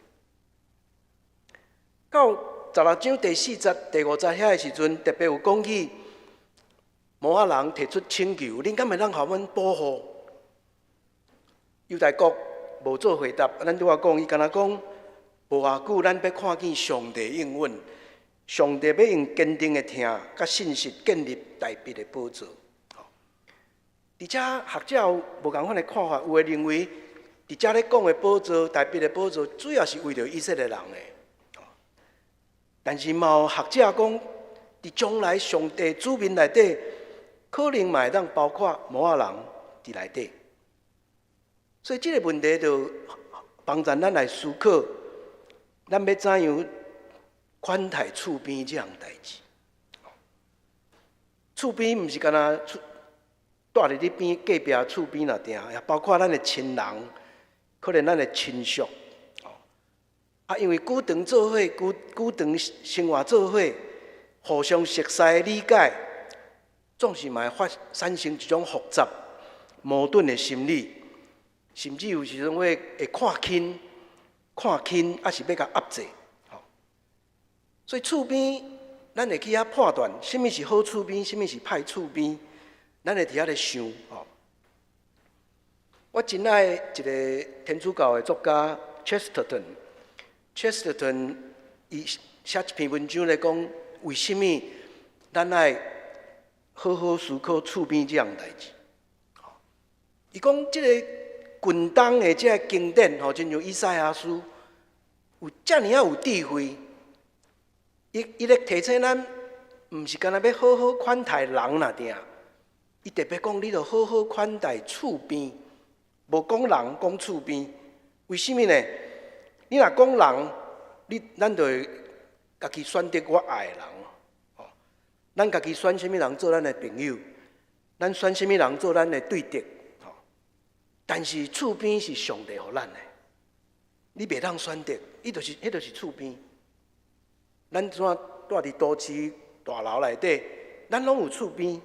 到16章第四節、第五節遐的時陣，特別有講起摩押人提出請求，恁敢會當予阮保護？猶大國無做回答，咱拄仔講，伊干焦講無偌久，咱欲看見上帝應允，上帝欲用堅定的疼佮信實建立大衛的寶座。佇遮學者有無仝款的看法，有的認為佇遮咧講的寶座，大衛的寶座，主要是為著以色列人的。但是嘛有學者講，佇將來上帝子民內底，可能嘛會當包括摩押人佇內底。所以這个問題就幫助咱來思考，咱欲怎樣款待厝邊這項代誌。厝邊毋是干焦厝蹛佇你邊隔壁厝邊爾爾，也包括咱的親人，可能咱的親屬。啊，因為久長做伙，久久長生活做伙，互相熟似理解，總是嘛會發產生一種複雜矛盾的心理。甚至有時陣會看輕、看輕，抑是欲共壓制。所以厝邊，咱會去遐判斷，啥物是好厝邊，啥物是歹厝邊，咱會佇遐咧想。吼，我真愛一个天主教的作家 Chesterton，Chesterton 伊寫一篇文章咧講，為啥物咱愛好好思考厝邊這項代誌。伊講這个近東的這个經典，吼，親像以賽亞書，有遮爾仔有智慧。伊咧提醒咱，毋是干焦欲好好款待人爾爾，伊特別講，你著好好款待厝邊，無講人，講厝邊。為啥物呢？你若講人，你咱就會家己選擇我愛的人。吼，咱家己選啥物人做咱的朋友，咱選啥物人做咱的對敵。但是厝邊是上帝予咱的，你袂當選擇，伊就是，彼就是厝邊。咱怎蹛佇都市大樓內底，咱攏有厝邊。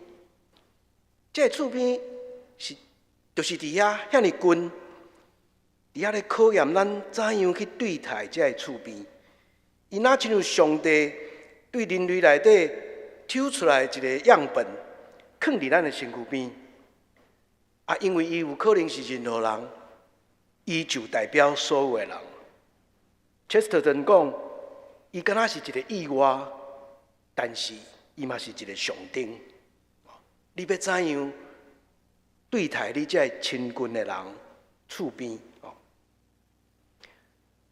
這个厝邊是，就是佇遐遐爾近，佇遐咧考驗咱怎樣去對待這个厝邊。伊若親像上帝對人類內底抽出來一个樣本，囥佇咱的身軀邊。啊，因為伊有可能是任何人，伊就代表所有的人。Chesterton 講，伊敢若是一個意外，但是伊嘛是一個上頂。你欲怎樣對待你這个親近的人、厝邊？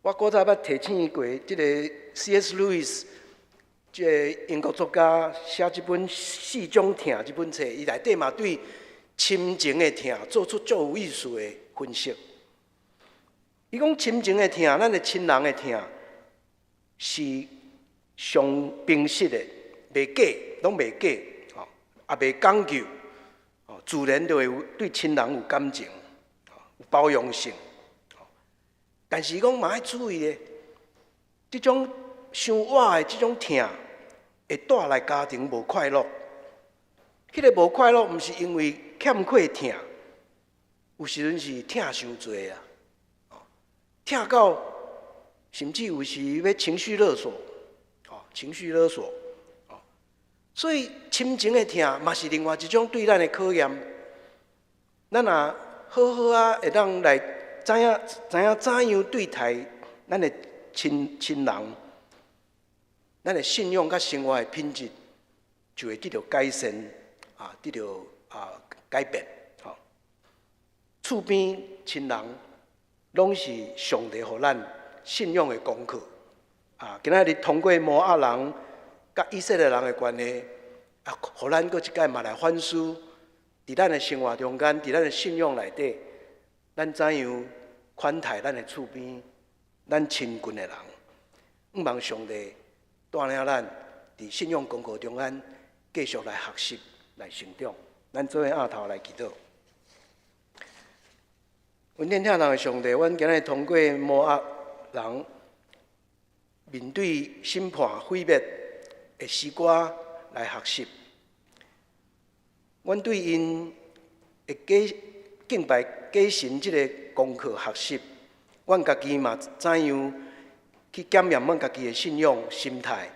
我古早捌提醒過，這个 C.S. Lewis，這个英國作家寫這本《四種疼》這本冊，伊內底嘛對親情的疼做出足有意思的分析。伊講親情的疼，咱的親人的疼是上平實的，袂假，攏袂假，吼，也袂講究，吼，自然就會有對親人有感情，有包容性。但是伊講嘛愛注意的，這種傷倚的這種疼，會帶來家庭無快樂。彼个無快樂，毋是因為欠缺疼，有時陣是疼傷濟啊，疼到甚至有時欲情緒勒索，哦，情緒勒索，哦，所以親情的疼嘛是另外一種對咱的考驗。咱若好好啊，會當來知影知影怎樣對待咱的親親人，咱的信仰佮生活的品質就會得著改善，啊，得著啊改變。吼，厝邊親人攏是上帝予咱信仰的功課。啊，今仔日通過摩押人佮以色列人的關係，啊，予咱閣一擺嘛來反思，佇咱的生活中間，佇咱的信仰內底，咱怎樣款待咱的厝邊、咱親近的人？向望上帝帶領咱佇信仰功課中間繼續來學習、來成長。咱做伙徛頭來祈禱。阮天疼人的上帝，阮今日通過摩押人面對審判毀滅的詩歌來學習。阮對𪜶的假敬拜假神這个功課學習，阮家己嘛怎樣去檢驗阮家己的信仰心態，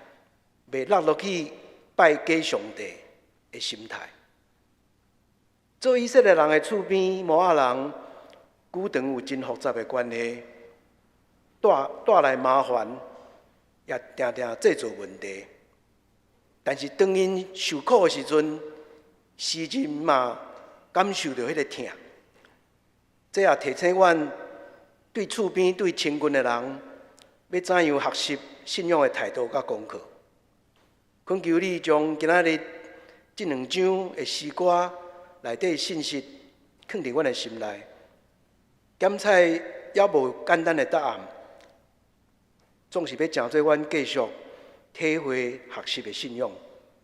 袂落落去拜假上帝的心態。做以色列人的厝邊摩押人，久長有真複雜的關係，帶帶來麻煩，也定定製造問題。但是當𪜶受苦的時陣，詩人嘛感受著彼个疼。這也提醒阮對厝邊、對親近的人，欲怎樣學習信仰的態度佮功課。懇求你將今仔日這兩章的詩歌內底信息，囥佇阮的心內。檢採猶無簡單的答案，總是欲成做阮繼續體會學習的信仰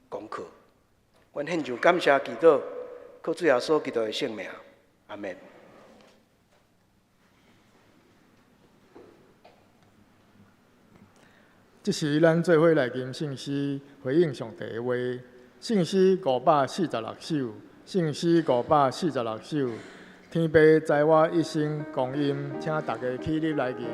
功課。阮獻上感謝祈禱，靠主耶穌基督的聖名，阿們。這時，咱做伙來吟聖詩，回應上帝的話。聖詩546首，聖詩546首。天父知我一生光陰，請大家起立來吟。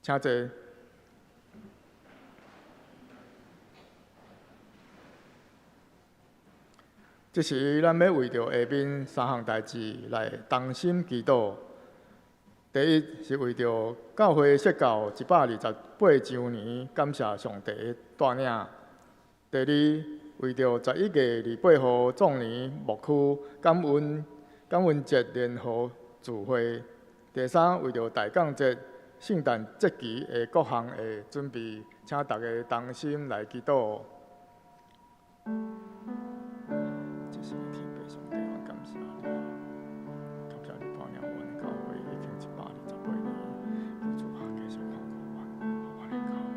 請坐。這時，咱欲為著下面三項代誌來同心祈禱。第一是為著教會設教128週年，感謝上帝的帶領。第二，為著11月28號壯年牧區感恩節聯合聚會。第三，為著大港節、聖誕節期的各項的準備，請大家同心來祈禱。這是天父上帝，我感謝你，感謝你帶領阮教會已經128年，求主啊，繼續看顧阮，予阮的教會，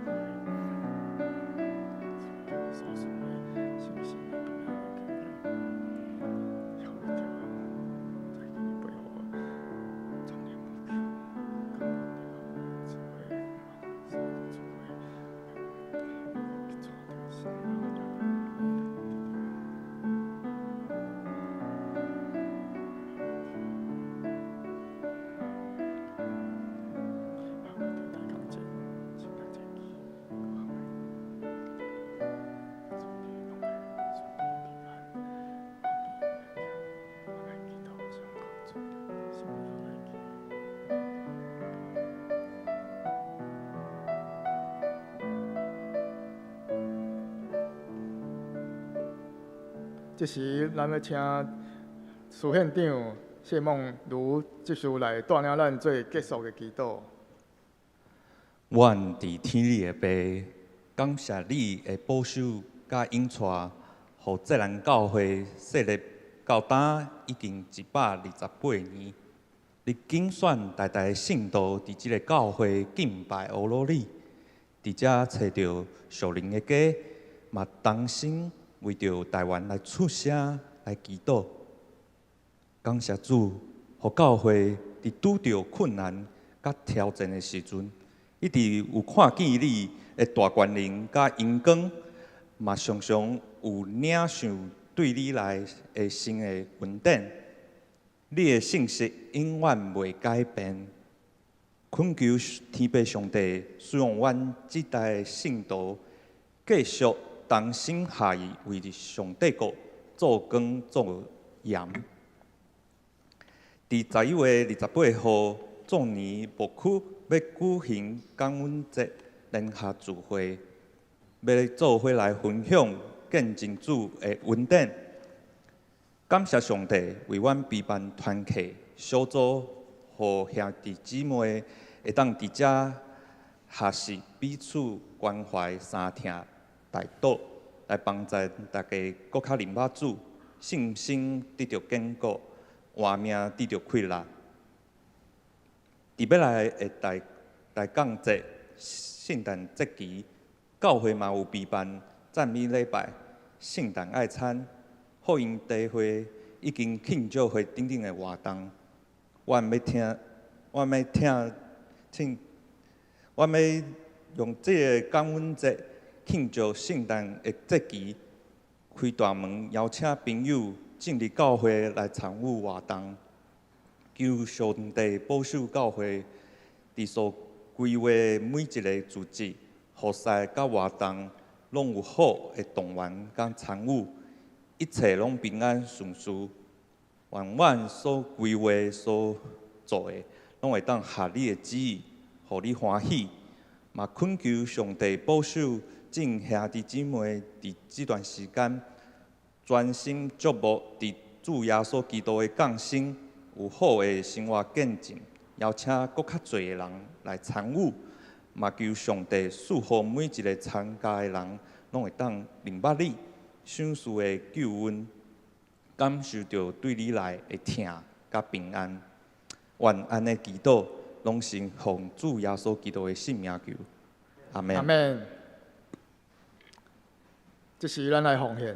所屬的信心的平安的堅固，也為著11月28號壯年牧區感恩聯合聚會，聚會，去帶著新的人。這時，咱欲請司縣長謝孟儒執事來帶領咱做結束的祈禱。阮佇天裡的父，感謝你的保守佮引帶，予濟南教會設立到今已經128年。你揀選代代的聖徒佇這个教會敬拜阿羅你，佇遮揣著屬靈的家，嘛同心為著台灣來出聲來祈禱。感謝主，予教會佇拄著困難佮挑戰的時陣，一直有看見你的大權能佮榮光，嘛常常有領受對你來的新的恩典。你的信實永遠袂改變。懇求天父上帝使用阮這代的聖徒，繼續同心合意為上帝國做光做鹽。佇11月28號，壯年牧區欲舉行感恩節聯合聚會，欲做伙來分享見證主的恩典。感謝上帝為阮備辦團契小組，予兄弟姊妹會當佇遮學習彼此關懷、相疼代禱，來幫助大家閣較認捌主，信心得著堅固，活命得著氣力。佇欲來的大港節、聖誕節期，教會嘛有備辦讚美禮拜、聖誕愛餐、福音茶會，以及慶祝會等等的活動。阮欲用這个感恩節慶祝聖誕的節期，開大門邀請朋友進入教會來參與活動。求上帝保守教會佇所規劃的每一个組織、服事佮活動，攏有好的動員佮參與，一切攏平安順遂。願阮所規劃、所做的，攏會當合你的旨意，予你歡喜。嘛懇求上帝保守眾兄弟姊妹佇這段時間，專心注目佇主耶穌基督的降生，有好的生活見證，邀請閣較濟的人來參與。嘛求上帝賜予每一个參加的人，攏會當認捌你賞賜的救恩，感受著對你來的疼佮平安。願按呢祈禱，攏是奉主耶穌基督的聖名求，阿們。阿們。這時咱來奉獻。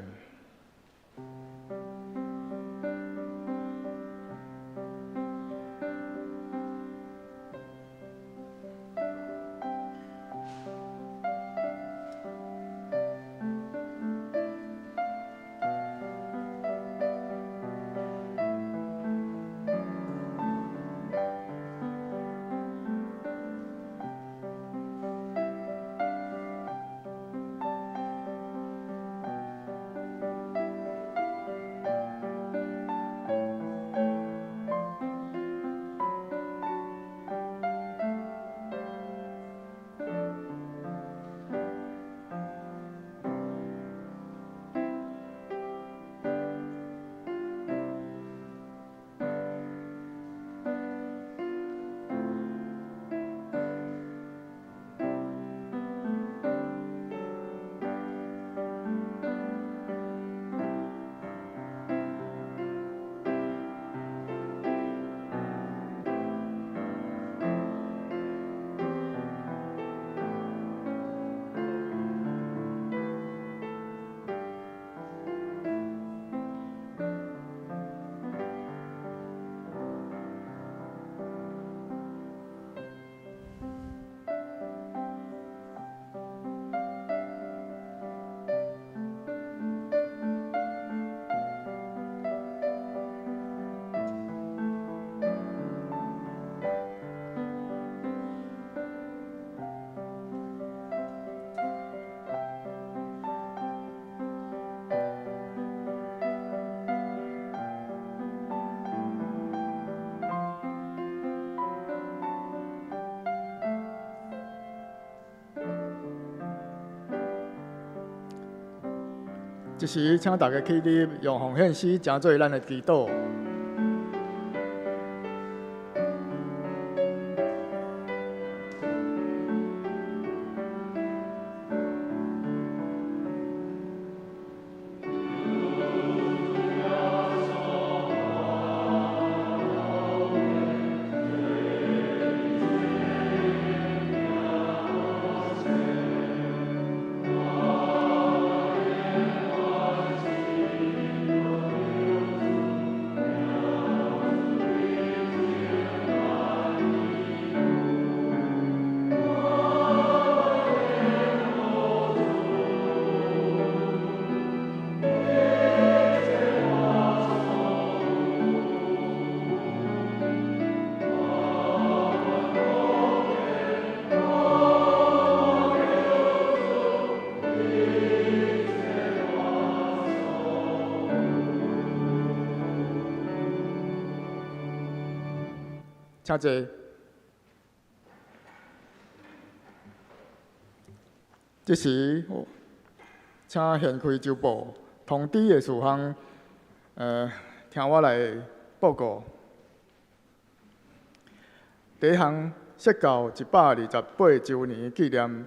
這時，請大家起立，用奉獻詩成做咱的祈禱。請坐。這時，請掀開週報通知的事項，聽我來報告。第一項，釋教128週年紀念。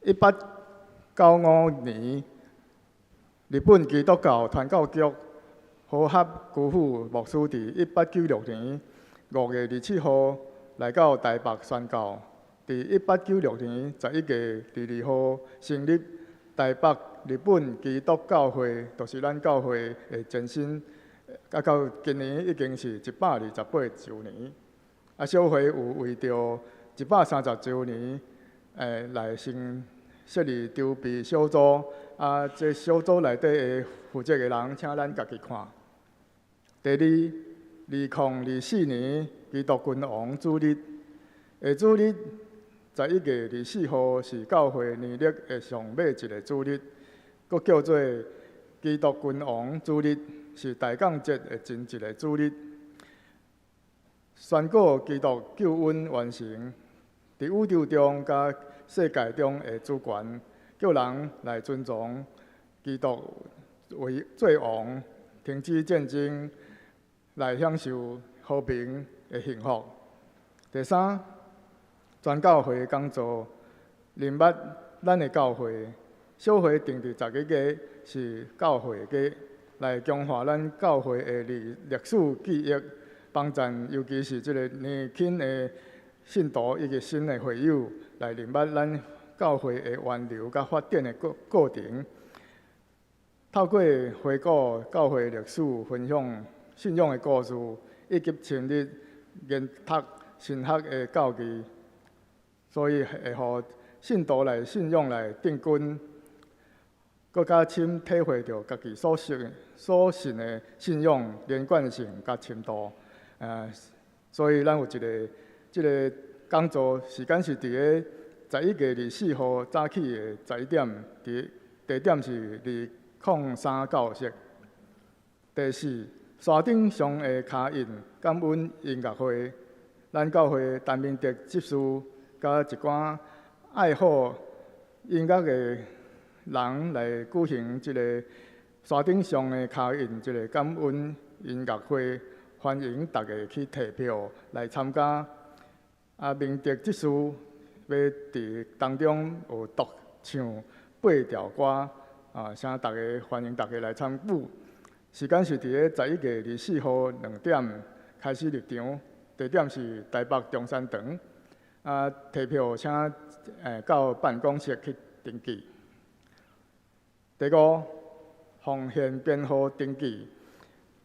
1895年，日本基督教傳教局和合久富牧師佇1896年5月27號來到台北宣教，佇1896年11月22號成立台北日本基督教會，就是咱教會的前身。啊，到今年已經是128週年。啊，小會有為著130週年，來先設立籌備小組。啊，這小組內底的負責的人，請咱家己看。第二，2024年基督君王主日，下主日11月24號是教會年曆的上尾一個主日，閣叫做基督君王主日，是大降節的前一個主日。宣告基督救恩完成，佇宇宙中佮世界中的主權，叫人來尊崇基督為做王，停止戰爭，來享受和平的幸福。第三，全教會講座，認捌咱的教會，小會定佇11月是教會月，來強化咱教會的歷史記憶，幫助尤其是這個年輕的信徒以及新的會友來認捌咱教會的源流佮發展的過程。透過回顧教會歷史，分享信仰的故事，以及深入研讀神學的教義，所以會予信徒來信仰來定根，閣較深體會著家己所信的信仰連貫性佮深度。所以咱有一個這個講座時間是佇個11月24號早起的11點，地點是203教室。第四，山頂上的跤印感恩音樂會，咱教會陳明德執事佮一寡愛好音樂的人來舉行這個山頂上的跤印這個感恩音樂會，歡迎大家去提票來參加。啊，明德執事欲佇當中有獨唱8條歌，啊，請大家歡迎大家來參與。時間是佇個11月24號2點開始入場，地點是台北中山堂。啊，提票請到辦公室去登記。第五，奉獻編號登記，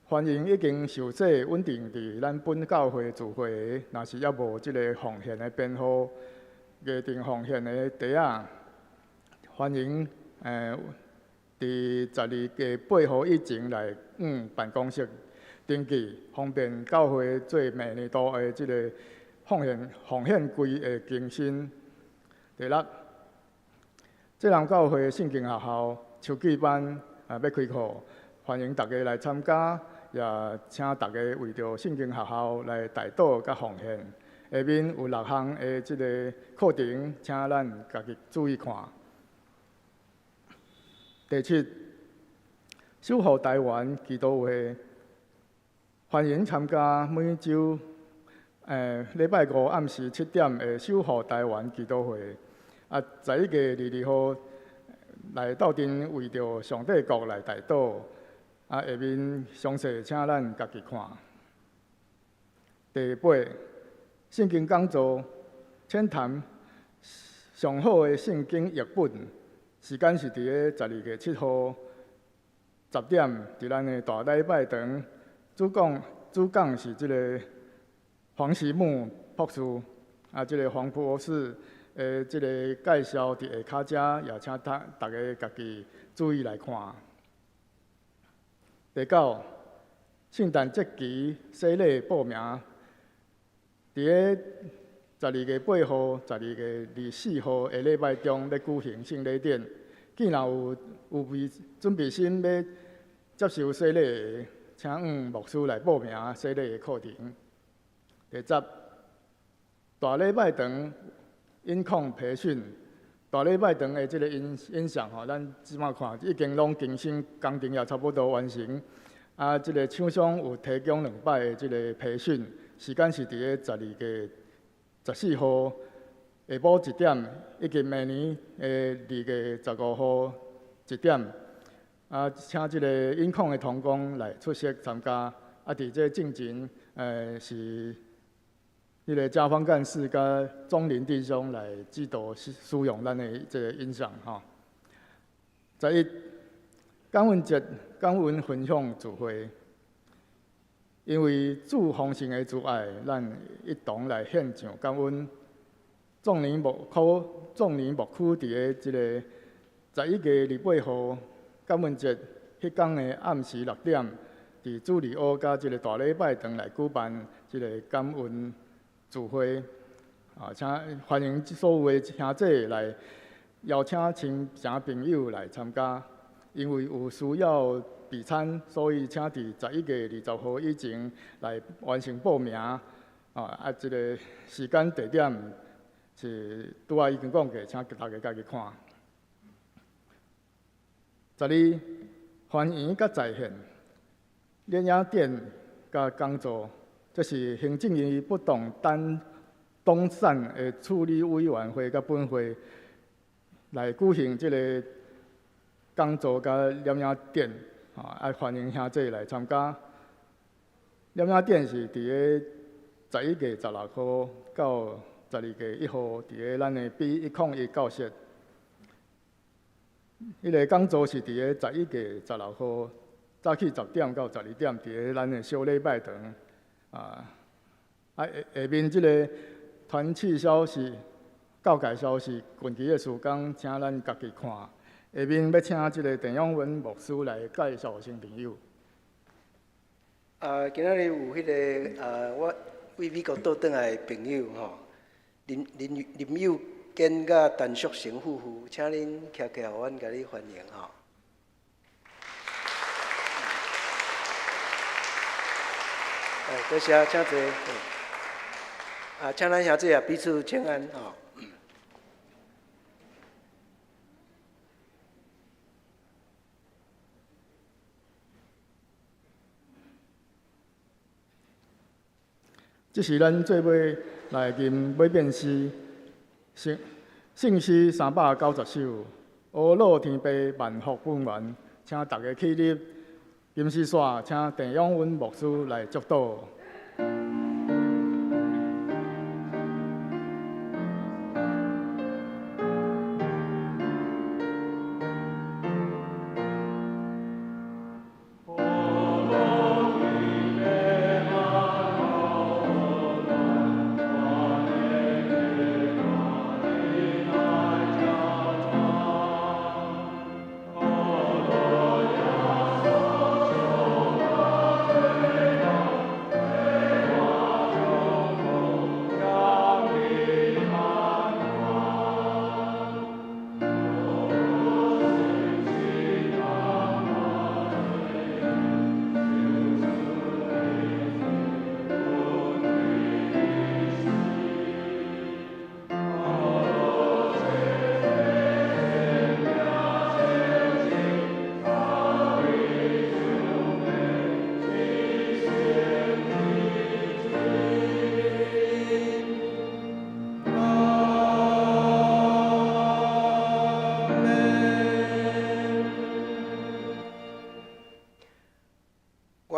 歡迎已經受洗穩定佇咱本教會聚會的，若是猶無這个奉獻的編號，額定奉獻的袋仔，歡迎佇12月8號以前來辦公室登記，方便教會做每年度的這个奉獻規的更新。第六，這人教會聖經學校秋季班啊欲開課，歡迎大家來參加，也請大家為著聖經學校來代禱佮奉獻。下面有6項的這个課程，請咱家己注意看。第七，守護台灣祈禱會，歡迎參加每週禮拜五暗時7點的守護台灣祈禱會。啊，11月22號來鬥陣為著上帝國來代禱。啊，下面詳細請咱家己看。第八，聖經講座淺談上好的聖經譯本，時間是佇咧12月7號10點，佇咱的大禮拜堂。主講是這个黃錫木博士，啊，這个黃博士的這个介紹佇下跤遮，也請大家家己注意來看。第九，聖誕節期洗禮報名，佇咧12月8號、12月24號的禮拜中欲舉行聖禮典。既若有備準備心欲接受洗禮的，請向牧師來報名洗禮的課程。第十，大禮拜堂音控培訓，大禮拜堂的這个音響吼，咱這擺看已經攏更新工程也差不多完成。啊，這个廠商有提供兩擺的這个培訓，時間是佇咧12月14號下晡1點，以及明年的2月15號1點。啊，請這个音控的同工來出席參加。啊，佇這進前，是彼个賈方幹事佮鍾林弟兄來指導使用咱的這个音響吼。11，感恩節感恩分享聚會，因為主豐盛的慈愛，咱一同來獻上感恩。壯年牧區，壯年牧區佇咧這个11月28號感恩節彼工的暗時6點，佇主禮屋佮這个大禮拜堂來舉辦這个感恩聚會。啊，請歡迎所有的兄弟來邀請親戚朋友來參加。因為有需要備餐，所以請佇11月20號以前來完成報名。啊，這个時間地點是拄仔已經講過，請大家家己看。12，歡迎佮在線，攝影展佮講座，這是行政院不動產動產的處理委員會佮本會來舉行這个講座佮攝影展，啊，歡迎兄弟來參加。攝影展是佇咧11月16號到12月1號，佇咧咱的 B101教室。彼个講座是佇咧11月16號早起10點到12點，佇咧咱的小禮拜堂。啊，下面這个團契消息、教界消息，近期的時間，請咱家己看。下面欲請這个鄭永文牧師來介紹新朋友。啊，今仔日有彼个啊，我為美國倒轉來的朋友吼，林友堅佮陳淑成夫婦，請恁徛起來，阮共你歡迎吼。多謝，請坐。啊，請咱兄弟也彼此請安吼。這是咱做尾來吟尾變詩，聖詩390首，阿樂天父萬福本願，請大家起立，吟詩煞，請鄭永文牧師來祝禱。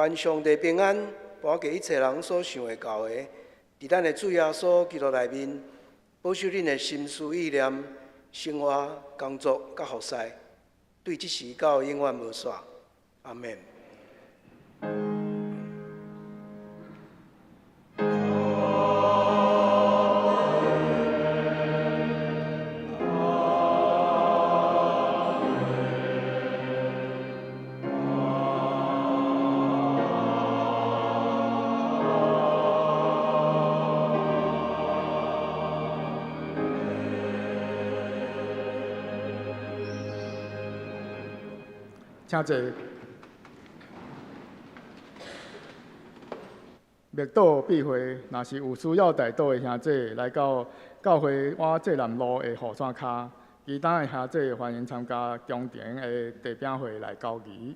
願上帝平安，跋過一切人所想會到的，佇咱的主耶穌基督內面，保守恁的心思意念、生活、工作佮服侍，對這時到永遠無煞。阿們。請坐。默禱閉會，若是有需要代禱的兄弟，來到教會往濟南路的雨傘跤，其他的兄弟歡迎參加中庭的茶餅會來交誼。